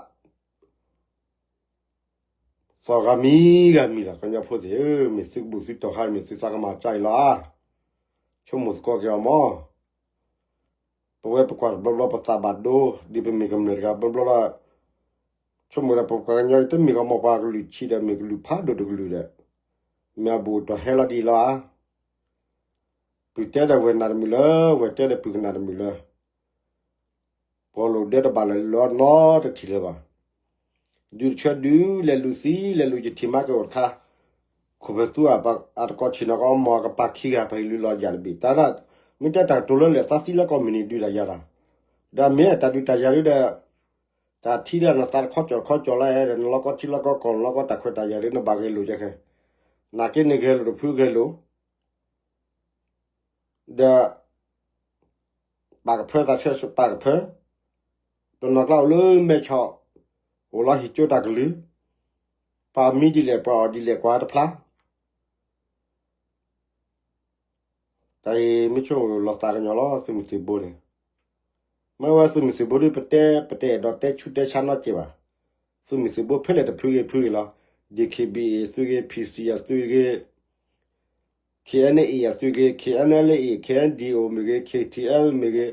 သီၣ်ဂၤမံၤဂၤမံၤလီၤ. ကညီဖိသ့ၣ်ဧၢ, မ့ၢ်သုကဘူၣ်သုတီၢ်ခါ မ့ၢ်သုသးကမၤကၢ်အံၤလီၤဧါ. ဆိကမိၣ်သကိးက့ၤအီၤမး. ပဝဲပကွၢ်တဘျီဘျီပသးဘၣ်ဒိ, ဒ်ပမ့ၢ်ကမျၢၢ်တဂၤဘျီဘျီလီၤ. ဆိကမိၣ်ဒီးပပှၤကညီအံၤတမ့ၢ်ကီးမီၢ်ပှၤကလုာ်ဆံးဒီးမ့ၢ်ကလုာ်ဖးဒိၣ်တကလုာ်ဒီး, မ့ၢ်အဘူၣ်တီၢ်ဟဲလီၤဒ်အံၤလီၤဧါ. ပုၢ်တဲဒီးဝဲၢ်နၢ်တမုာ်လၢ, ဝဲၢ်တဲဒီးပုၢ်ကနၣ်တမုာ်လၢ ပှၤလိၣ်ဒၢတဘၣ်လၢၤလၢနီတထံၣ်လၢၤဘၣ်. ဒုးတဆၢဒုးလဲၤလူၤသံလဲၤလူၤယထံၣ်မးက့ၤအိၣ်တခါ, ခိၣ်ဖဲသူအတကီၢ်ဆံၣ်နီၤကီး မီၢ်ကပၤခံဂၤ ပဟံးလူလီၤယၤတဘ့ၣ် တၢ်ဒၣ်, မ့ၢ်တဲတၢ်ကတိၤလၢလဲၣ် သးသံလၢကီၢ်မုၢ်နံၤဒုးတၢ်ယၤတၢ်, ဒီးမ့ၢ်တၢ်ဒုးတၢ်ယၤဒုးဒီး, တၢ်ထံၣ်ဒီးနသးတခီကၠီၣ်တခီကၠီၣ်လၢ, ဒီးနလီၤကီထံလီၤကီကီၢ် နလီၤကီတၢ်ခွဲးတၢ်ယာ်ဒုး နဘၣ်ဂဲၤလိာ်ကဲခဲ, နာ်က့န့ၣ်ဂဲၤလိာ်တဖုဂဲၤလိာ် ဒီး ပာ်ကဖၢသးဆၢပာ်ကဖၢ, တနီၤကျါအိၣ်လၢမဲာ်ဆီၣ်, အိၣ်လီၤဟံၣ်ကၠိတၢ်ကလုၢ်, ပှၤမံဒ်လဲၣ်ပှၤအီၣ်ဒ်လဲၣ်ကွၢ်တဖျါ, တၢ်အံၤမ့ၢ်ဆိကမိၣ်လီၤသးကညီၤလီၤ သုးမုၢ်သံၣ်ဘိန့ၣ်, မ့ၢ်ဝဲသုးမုၢ်သံၣ်ဘိဒ်ပတဲ ပတအဲၣ်ဒိးတဲဆူတဲဆါနီတစဲးဘၣ်, သုးမုၢ်သံၣ်ဘိဖဲလဲၣ်တဖုဂ့ၤဖုဂ့ၤလီၤ, DKBA အသုးဂ့ၤ PC အသုးဂ့ၤ KNA အသုးဂ့ၤ KNLA KNDO မ့ၢ်ဂ့ၤ KTL မ့ၢ်ဂ့ၤ,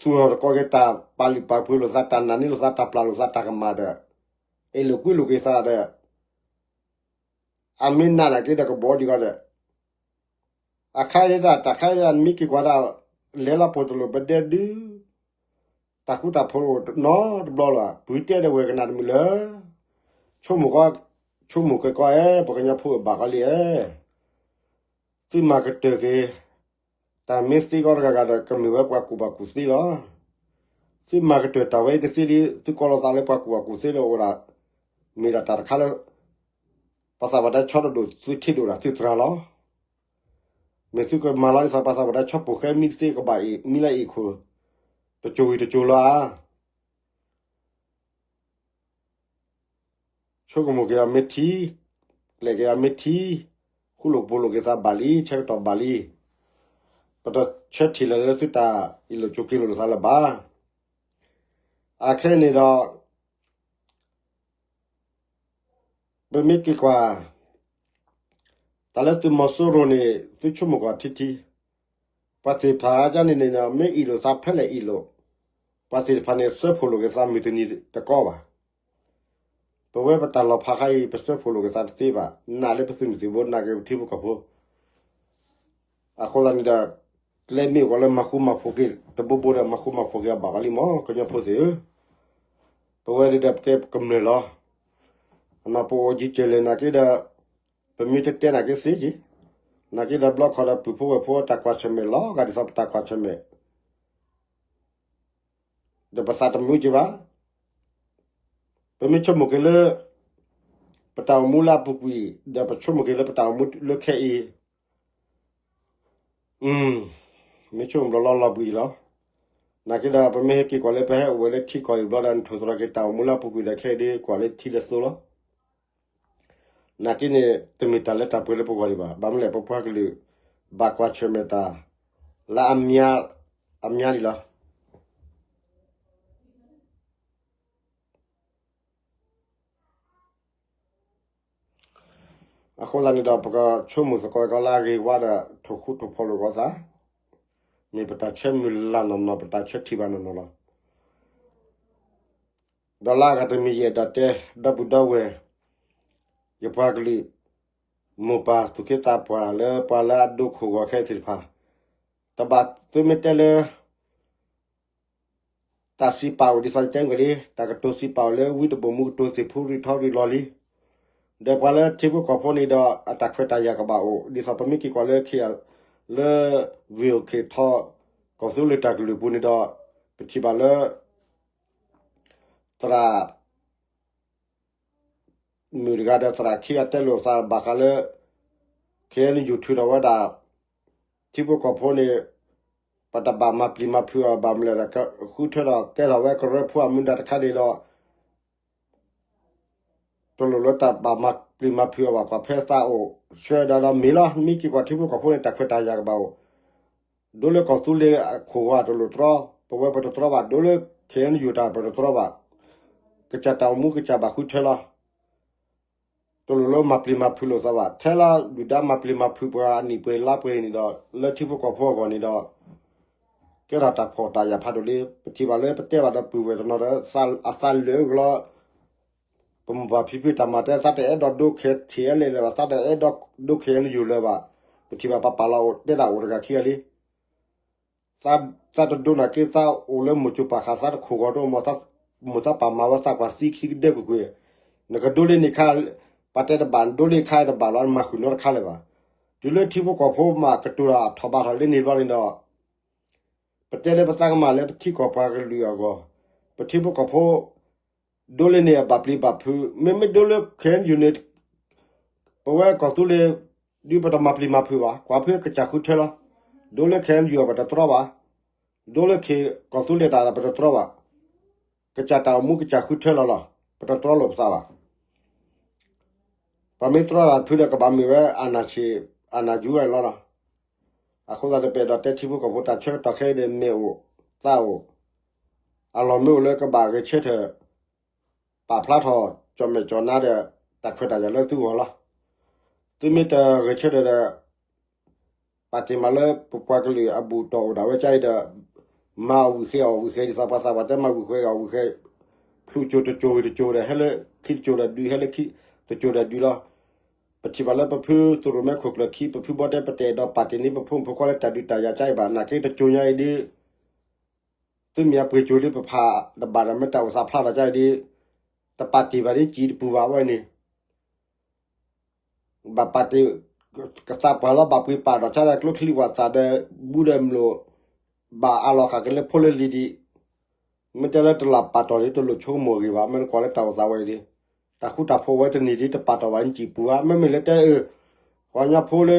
သူၣ်ထီၣ်တကိးက့ၤတၢ်ပာ်လုၢ်ပာ်ပှ့ၤလိာ်သး တၢ်နာ်န့ၢ်လိာ်သး တၢ်ပျၢ်လိာ်သး တၢ်ကမၣ်ဒီး အဲၣ်လိာ်ကွံလိာ်က့ၤသးဒီး အမ့ၢ်နာ်နာ်က့ၤဒီးကဘီဒံးဂီၤဒီး အခါဒၣ် တၢ်ခါဒၣ် နမ့ၢ်က့ၤကွၢ်ဒၣ် လဲၤလီၤပိာ်တလိာ်ပဒဲဒု တၢ်ဃူတၢ်ဖိးနီတဘျီလီၤ. ပှၤတဲဒီးဝဲကနၣ်တမုာ်လၢ ဆိကမိၣ်ကီး ဆိကမိၣ်က့ၤကီးဧၢ ပှၤကညီဖိအဘၣ်ကီးလံဧၢ သုမၤကတၢၢ်က့ၤ တၢ်မ့ၢ်သ့ကီးတဂၤဂၤဒီး ကမ့ၢ်ဝဲပှၤကူၣ်ဘၣ်ကူၣ်သ့လီၤ. သုမၤကတၢၢ်တၢ်ဝဲအံၤတသ့ဒီး သုကိးလီၤသးလၢပှၤကူၣ်ဘၣ်ကူၣ်သ့ဒီးအိၣ်ဒၣ် မ့ၢ်ဒၣ်တၢ်တခါလၢ ပှၤသးပှၢ်တဲဆီတဒိၣ် သုထံၣ်ဒိၣ်ဒၣ်သုသရၣ်လီၤ. မ့ၢ်သုကမၤလီၤဒ်သိး ပှၤသးပှၢ်တဲဆီပိာ်ဃဲမံတသ့ကဘၣ်အံၤ မံလၢအံၤခိၣ် တစိၤဝံၤတစိၤလီၤဧါ. ဆိကမိၣ်က့ၤအီၤမ့ၢ်ထံ, ကျဲးက့ၤအီၤမ့ၢ်ထံ, ဃူလိာ်ဖိးလိာ်က့ၤသးဘၣ်လံ, ဆၢကတီၢ်ဘၣ်လံ. ပတဆၢထံၣ်လၢၤလၢသုတၢ်အ့ၣ်လိာ်ဆိးက့လိာ်လိာ်သးလၢၤဘၣ်. အခဲအံၤန့ၣ်ဒီး ပမ့ၢ်က့ၤကွၢ် တၢ်လၢသုးမီၤစိရိၤန့ၣ် သုဆိကမိၣ်ကွၢ်ထံထံ, ပှၤသ့ၣ်တဖၣ်ဒ်န့ၣ်န့ၣ် မ့ၢ်အ့ၣ်လိာ်သးဖဲလဲၣ်အ့ၣ်လိာ်, ပှၤသ့ၣ်တဖၣ်န့ၣ် စၢဖှိၣ်လိာ်က့ၤသးမုၢ်တနံၤတကီဘၣ်. ပဝဲပတၢ်လီၤဖးခါအံၤ ပစၢဖှိၣ်လိာ်က့ၤသးတသ့ဘၣ်, နာ်လၢပသုးမုၢ်သံၣ်ဘိ နာ်က့ၤပထံဖိကီၢ်ဖိ အဃိသတးန့ၣ်ဒီး ကျဲမ့ၢ်အိၣ်ကီးလၢမၤဃူမၤဖိးက့ၤ တဘိဘိဒီး မၤဃူမၤဖိးက့ၤအဘၣ်ဝဲလံမး ကညီဖိသ့ၣ်ဧၢ, ပဝဲဒၣ်ဒီးပတဲကမျၢၢ်လီၤ. အနီၢ်ပအိၣ်ယံၤကဲလဲၣ်နာ်က့ဒီး ပမ့ၢ်တတဲနာ်က့သ့က့ၤ, နာ်က့ဒီးဘျီခီဒီးပုၢ်ဖိဝဲၢ်ဖိတၢ်ကွၢ်ဆၢၣ်မဲာ်လီၤ ဂၤဒ်သိးပတၢ်ကွၢ်ဆၢၣ်မဲာ် ဒီးပသးတမုာ်က့ၤဘၣ်. ပမ့ၢ်ဆိကမိၣ်က့ၤလၢ ပတၢ်အိၣ်မူလၢအပူၤကွံာ် ဒီးပဆိကမိၣ်က့ၤလၢပတၢ်အိၣ်မူလၢခဲအံၤ မ့ၢ်ဆိကမိၣ်ဘျီလီၤလီၤဘှံးလီၤ. နာ်က့ဒီး ပမ့ၢ်ဟဲက့ၤကွၢ်လၢပဟဲအိၣ်ဝဲလၢထံကီၢ်အံၤဘျီဒီး နထိၣ်သတြီၤက့ၤတၢ်အိၣ်မူလၢအပူၤကွံာ်ဒီး ခဲအံၤဒ်ကွၢ်လၢထံလၢသိလီၤ. နာ်က့န့ၣ် တမ့ၢ်တၢ်လၢတၢ်ပှဲၤလၢပဂီၢ်ဒံးဘၣ်. ဘၣ်မနုၤလဲၣ် ပပှၤကလုာ် ဘၣ်ကွၢ်ဆၢၣ်မဲာ်တၢ် လၢအမံၤ အမံၤဒံးလီၤ. အဃိသတးန့ၣ်ဒီး ပကဆိကမိၣ်သကိးကီးလၢအဂ့ၤဝါဒီး ထိၣ်ဃူထိၣ်ဖိးလိာ်ကီးသး, မ့ၢ်ပတၢ်ဆၢမုၢ်လၢ်နီၢ်နီၢ် ပတၢ်ဆၢထံၣ်ဘၣ်နီၢ်နီၢ်လီၤ. ဒီးလၢအဂၤတမံၤယအဲၣ်ဒိးတဲ ဒီပုၢ်ဒီဝဲၢ် ယပှၤကလုာ် မိၢ်ပၢ်သူၣ်က့သးပှၢ်လၢပှၤလၢအဒိခိၣ်ဂီၤခဲသ့ၣ်တဖၣ်, တဘၣ်သုမ့ၢ်တဲလၢ တၢ်စံးပာ်အိၣ်ဒ်သိးယတဲကွံာ်လံ, တၢ်ကတိၤစံးပာ်အိၣ်လၢဝံတဘိၣ်မူကတိၤသ့ၣ်ဖူရံထီရံလီၤလံ. ဒီးပှၤလၢထံဖိကီၢ်ဖိန့ၣ်ဒီး အတၢ်ခွဲးတၢ်ယာ်ကဘၣ်အိၣ် ဒ်သိးပမ့ၢ်က့ၤကွၢ်လၢ လၢ ဝ့ၢ်အိၣ်ခ့ၣ်ထီ ကီၢ်သူလ့ၤတၢ်ကလုာ်ပူၤန့ၣ်ဒီး ပထံၣ်ဘၣ်လၢ သရၣ် မုၣ်တဂၤဒီးသရၣ်ခံဂၤတဲလိာ်သးဘၣ်ဃးလၢ ခဲအံၤန့ၣ် ယူၢ်ထူးထီၣ်ဝဲဒၣ် ထံဖိကီၢ်ဖိန့ၣ် ပတဘၣ်မၤပျံၤမၤဖုးအီၤဘၣ်မနုၤလဲၣ်ဒီး ဃုထၢထီၣ်ကဲထီၣ်ဝဲကရၢဖိအမူဒါတခါန့ၣ်ဒီး တလိၣ်လၢတၢ်ဘၣ်မၤပျံၤမၤဖုးအီၤဘၣ် ကွၢ်ဖဲသးအိၣ်ဆှၢဒီးဒီးမ့ၢ်လီၤ. မ့ၢ်က့ၤကွၢ်ထံဖိကီၢ်ဖိန့ၣ် တၢ်ခွဲးတၢ်ယာ်ကဘၣ်အိၣ် ဒိလၢကီၢ်သူလ့ၤအခိၣ်ဂီၤတလိၣ်တြီ, ပဝဲပတတြီဘၣ်, ဒိလၢ ခဲအံၤန့ၣ် ယူၢ်တၢ်ပတတြီဘၣ်, ကစၢ်တၢ်အိၣ်မူကစၢ်ဘၣ်ဃုထၢလီၤ. တလိၣ်လၢမၤပျံၤမၤဖုးလိာ်သးဘၣ်, ထဲလၢဒုၣ်ဒါမၤပျံၤမၤဖုးပှၤအနံၣ်ပှဲၤလါပှဲၤန့ၣ်ဒီး လၢထံဖိကီၢ်ဖိအဂီၢ်န့ၣ်ဒီး ကဲထီၣ်တၢ်ဖှီၣ်တၢ်ယာ်ဖးဒိၣ်လံ. ပထံၣ်ဘၣ်လၢပတဲဘၣ်ဒီးပုၢ်ဝဲၢ်တနီၤဒီး အသးလၢာ်ကလီ ပမိၢ်ပၢ်ဖံဖုတၢ်မၤတဲ သးတအဲၣ်ဒိးဒိခဲထံးအဲလဲၣ်လၢၤဘၣ်, သးတအဲၣ်ဒိးဒိခဲအံၤန့ၣ်ယူၢ်လၢၤဘၣ်. ပထံၣ်ဘၣ်ပပာ်လီၤအိၣ်တဲဒၣ်အိၣ်တဂၤခံဂၤလံ. သးတဒိနာ်က့ သးအိၣ်လၢမိၢ်ကၠိပာ်ဃာ်သးတခိၣ်ဂီၤဒိၣ်မး, မိၢ်သးပာ်မၤဝဲသးကွၢ်သံခံကဒဲကွ့ၢ်ကွ့ၢ်, နကဒိလၢန့ၣ်ခါ ပှၤတဲတဘၣ် နဒိလၢခါတဘၣ်လီၤ နမၤဃုာ်နီတခါလၢၤဘၣ်. တုၤလၢထံဖိကီၢ်ဖိမးကတိၤတၢ်ထီၣ်ဘးထီၣ်လၢန့ၣ်ဘျီန့ၣ်ဒီး ပတဲလၢပသးကမၤလၢပထံကီၢ်ပှၤကလုာ်အဂီၢ်, ပထံဖိကီၢ်ဖိ ဒိလၢန့ၣ်အဘၣ်ပျံၤဘၣ်ဖုး, မ့မ့ၢ်ဒိလၢ ခဲအံၤန့ၣ် ပဝဲကီၢ်သူလ့ၤ ဒုးပတမၤပျံၤမၤဖုးဘၣ်, ကွၢ်ဖုကစၢ်ဃုထၢလီၤ. ဒိလၢ ခဲအံၤ ပတတြီဘၣ်, ဒိလၢ ကီၢ်သူလ့ၤတၢ်ဒီးပတတြီဘၣ်, ကစၢ်တၢ်အိၣ်မူကစၢ်ဃုထၢလီၤလီၤ, ပတတြီလိာ်ပသးဘၣ်. ပမ့ၢ်တြီတၢ်ဖုးဒီးကဘၣ်မ့ၢ်ဝဲ အနၢ်ဆံး အနၢ်ယူၤဝဲလီၤ. အဃိသတးဒီး ပအဲၣ်ဒိးတဲထံဖိကီၢ်ဖိ တၢ်ဆၢကတီၢ်ခဲအံၤဒီး မ့ၢ်အိၣ်သးအိၣ် အလီၢ်မ့ၢ်အိၣ်လၢကဘၣ်ဂဲၤဆၢထၢၣ် ပာ်ဖျါထီၣ် ကၠီၣ်မဲာ်ကၠီၣ်နါဒီး တၢ်ခွဲးတၢ်ယာ်လၢသုဂီၢ်လီၤ. သုမ့ၢ်တဂဲၤဆၢထၢၣ်ဒီး ပာ်တ့ၢ်မးလၢပပှၤကလုာ်အဘူၣ်တီၢ်အိၣ်ဒၣ်ဝဲကါအံၤဒီး မၤအီၣ်ဝံၣ်ဃဲအီၣ်ဝံၣ်ဃဲ ဒ်သိးပှၤသးပှၢ်တဲ မၤဝံၣ်ဃဲအီၣ်ဝံၣ်ဃဲ, ဖျိၣ်ကၠိၤတကၠိၤဝံၤတကၠိၤဒီး ဟဲလၢခံတကၠိၤဒီးဒုး ဟဲလၢခံတကၠိၤဒီးဒုးလီၤ. ပထံၣ်ဘၣ်လၢပဖုသရိၣ်မဲခိၣ်ကျၢၢ်ခံ ပဖုဘီတဲ ပတအဲၣ်ဒိးပာ်တ့ၢ်န့ၢ်ပဖိမုၣ်ဖိခွါလၢတၢ်ဒုးတၢ်ယၤကါအံၤဘၣ်. နာ်က့တကၠိၤညါအံၤဒ် သုမ့ၢ်အပှ့ၤကၠိၤလံ ပဖးတဘၣ်ဒီး မ့ၢ်တၢ်အိၣ်သးဖျါလီၤကါအံၤဒ် တပာ်တ့ၢ်ဘၣ်ဒ် ကံတပူၤဘၣ်ဝဲန့ၣ် ဘၣ်ပာ်တ့ၢ် ကသးပှၢ်လီၤ ဘၣ်ပှ့ၤပာ်ဒီး ဆါဒီးကျိချံဝးသးဒီး ဘူဒီးမျိာ် ဘၣ်အးလီၤဃာ်က့ၤလၢဖိလၢလံၤဒံး, မ့ၢ်တဲလၢတလၢ်ပာ်တီၢ်ဒ် တလိၣ်ဆိကမိၣ်ဂ့ၤဘၣ်. မ့ၢ်နကွၢ်လၢတၢ်အိၣ်သးဝဲအံၤဒ် တၢ်ဃူတၢ်ဖိးဝဲတနံၤဒ် တပာ်တီၢ်ဘၣ် နစံၣ်ပူၤဧါ. မ့မ့ၢ်လၢတဲအၢ ပှၤကညီဖိလၢ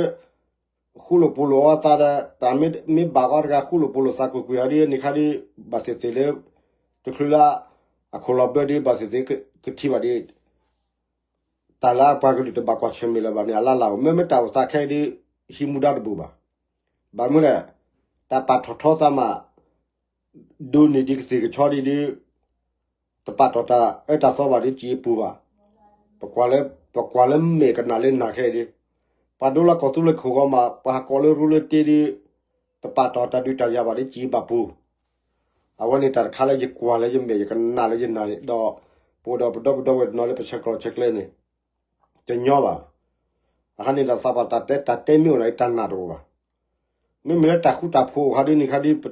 ဃူလိာ်ဖိးလိာ်အီၤသးဒီး တၢ်မ့ၢ်ဘၣ်အီၤတဂၤ ဃူလိာ်ဖိးလိာ်သးကွ့ၢ်ကွ့ၢ်အီၤဒ်န့ၣ်ခါဒ် ဘၣ်သ့ၣ်သ့ၣ်လၢ တချုးလၢ အခိၣ်လီၤဘၢဒ် ဘၣ်သ့ၣ်သ့ၣ်ကထံၣ်ဘၣ်ဒ် တၢ်လၢအပှၤကလုာ်တဘၣ်ကွၢ်ဆၢၣ်မဲာ်လၢၤဘၣ်န့ၣ် အလၢ်လၢ်အိၣ်. မ့မ့ၢ်တၢ်အိၣ်သးခဲအံၤဒ် ဟံးမူဒါတဘူးဘၣ်. ဘၣ်မနုၤလဲၣ် တၢ်ပာ်ထီၣ်ထီသးမး ဒိးန့ၢ်ဒံးကသ့ၣ်ကဆီဒ်ဒ် တပာ်တီၢ်တၢ်အၢတၢ်သီဘၣ်ဒ် စံၣ်အပူၤဘၣ်. ပကွၢ်လၢ ပကွၢ်လၢမဲာ်ကနၣ်လၢနၢ်ခဲအံၤဒ် ပှၤဒိလၢကီၢ်သူလ့ၤခိၣ်ဂီၤမး ပှၤဟးကိးလၢရူလၢတ့ဒုး တပာ်တီၢ်တၢ်ဒုးတၢ်ယၤဘၣ်ဒ်ကံဘၣ်ပူၤ, အဝဲန့ၣ်တၢ်တခါလၢယကွၢ်လၢယမဲာ် ယကနၣ်လၢယနၢ်န့ၣ်ဒီး ပအိၣ်ဒီးပဒီပုၢ်ဒီဝဲၢ်တနီၤလၢပဆဲးကျိးဆဲးကျၢန့ၣ် တညီဘၣ်. အခါန့ၣ်ဒီးသးပှၢ်တၢ်တဲ တၢ်တဲမ့ၢ်အိၣ်ဒီးတၢ်နာ်တအိၣ်ဘၣ်. မ့မ့ၢ်လၢတၢ်ဃူတၢ်ဖိးအခါဒုးန့ၣ်ခါဒုး ပ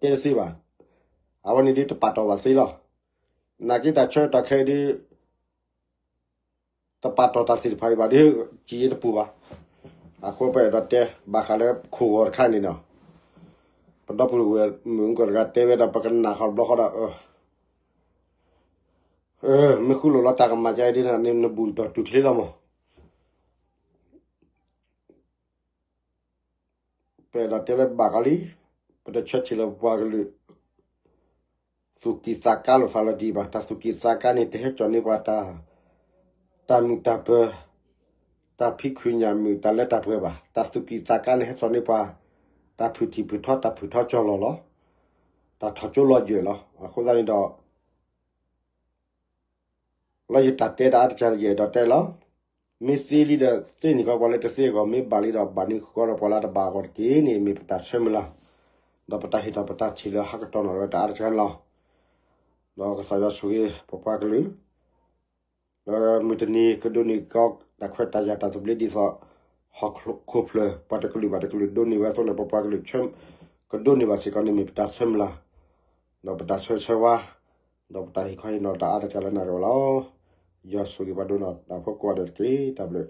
တဲတသ့ဘၣ်. အဝဲန့ၣ်ဒုးတပာ်တီၢ်ဘၣ်သ့လီၤ. နာ်က့တၢ်ဆၢကတီၢ်ခဲအံၤဒုး တပာ်တီၢ်တၢ်သ့ၣ်တဖၣ်အံၤဘၣ်ဒုး ကံအံၤတပူၤဘၣ်. အဃိပအဲၣ်ဒိးတဲ ဘၣ်ဃးလၢခိၣ်ဂီၤတခါန့ၣ်ဒီး ပဒီပုၢ်ဝဲၢ်မုၣ်ကီၢ်တဂၤတဲဝဲဒီး ပကနၣ်ဃီတဘျီဃီဒီး မ့ၢ်ဃုလိာ်လီၤတၢ်ကမၣ်ကဒုး နဘူၣ်နတီၢ်တူၢ်ချ့လီၤမး. ပအဲၣ်ဒိးတဲလၢဘၣ်ကီးလံ, ပတဆၢထံၣ်လၢပပှၤကလုာ် သူၣ်ကံၢ်သးကါလိာ်သးလီၤဒံးဘၣ်. တၢ်သူၣ်ကံၢ်သးကါန့ၣ် တဟဲကၠီၣ်န့ၢ်ပှၤ တၢ်မုာ်တၢ်ပၢၤ, တၢ်ဖံးခုၣ်ညၣ်မုာ် တၢ်လၢတၢ်ပှဲၤဘၣ်. တၢ်သူၣ်ကံၢ်သးကါန့ၣ် ဟဲကၠီၣ်န့ၢ်ပှၤ တၢ်ဖုၣ်ထံၣ်ဖုၣ်ထီ တၢ်ဖုၣ်ထီကၠီၢ်လီၤလီၤ, တၢ်ထီၣ်ကၠိလီၤယဲၢ်လီၤ. အဃိသတးန့ၣ်ဒီး လၢယတၢ်တဲတၢ်အါတကၢ်ယအဲၣ်ဒိးတဲလီၤ. မ့ၢ်သ့လံဒီးသ့န့ၢ်ကီးပှၤလၢတသ့အဂီၢ်, မ့ၢ်ဘၣ်လံဒီးဘၣ်န့ၢ်ဃီဒီးပှၤလၢတဘၣ်အဂီၢ်တက့ၢ်န့ၣ် မ့ၢ်ပတၢ်ဆၢမုၢ်လၢ်, ဒီးပတၢ်ဟ့ၣ်ထီၣ်ပတၢ်ထံၣ်လၢဟးကတီၢ်နီၣ်ဝဲတၢ်အါတကၢ်န့ၣ်လီၤ. ဒီးကစၢ်ယွၤဆိၣ်ဂ့ၤပပှၤကလုာ် လၢမုၢ်တနံၤကဒိးန့ၢ်ကီး တၢ်ခွဲးတၢ်ယာ်တၢ်သဘျ့ဒ်သိး ဟီၣ်ခိၣ်ဖျၢၣ် ပှၤတကလုာ်ဘၣ်တကလုာ်ဒိးန့ၢ်ဝဲအသိးန့ၣ် ပပှၤကလုာ်ဆၢ ကဒိးန့ၢ်ဘၣ်စ့ၢ်ကီးန့ၣ် မ့ၢ်ပတၢ်ဆၢမုၢ်လၢ်, ဒီးပတၢ်ဆၢဂ့ၤဆၢဝါ, ဒီးပတၢ်ဟ့ၣ်ခီဟ့ၣ်နီၤတၢ်အါတကၢ်လၢနၢ်ရံၣ်ဝဲလီၤ. ယွၤဆိၣ်ဂ့ၤပှၤဒိကနၣ်တၢ်ဖိကိးဂၤဒဲးတက့ၢ်. တၢ်ဘျုး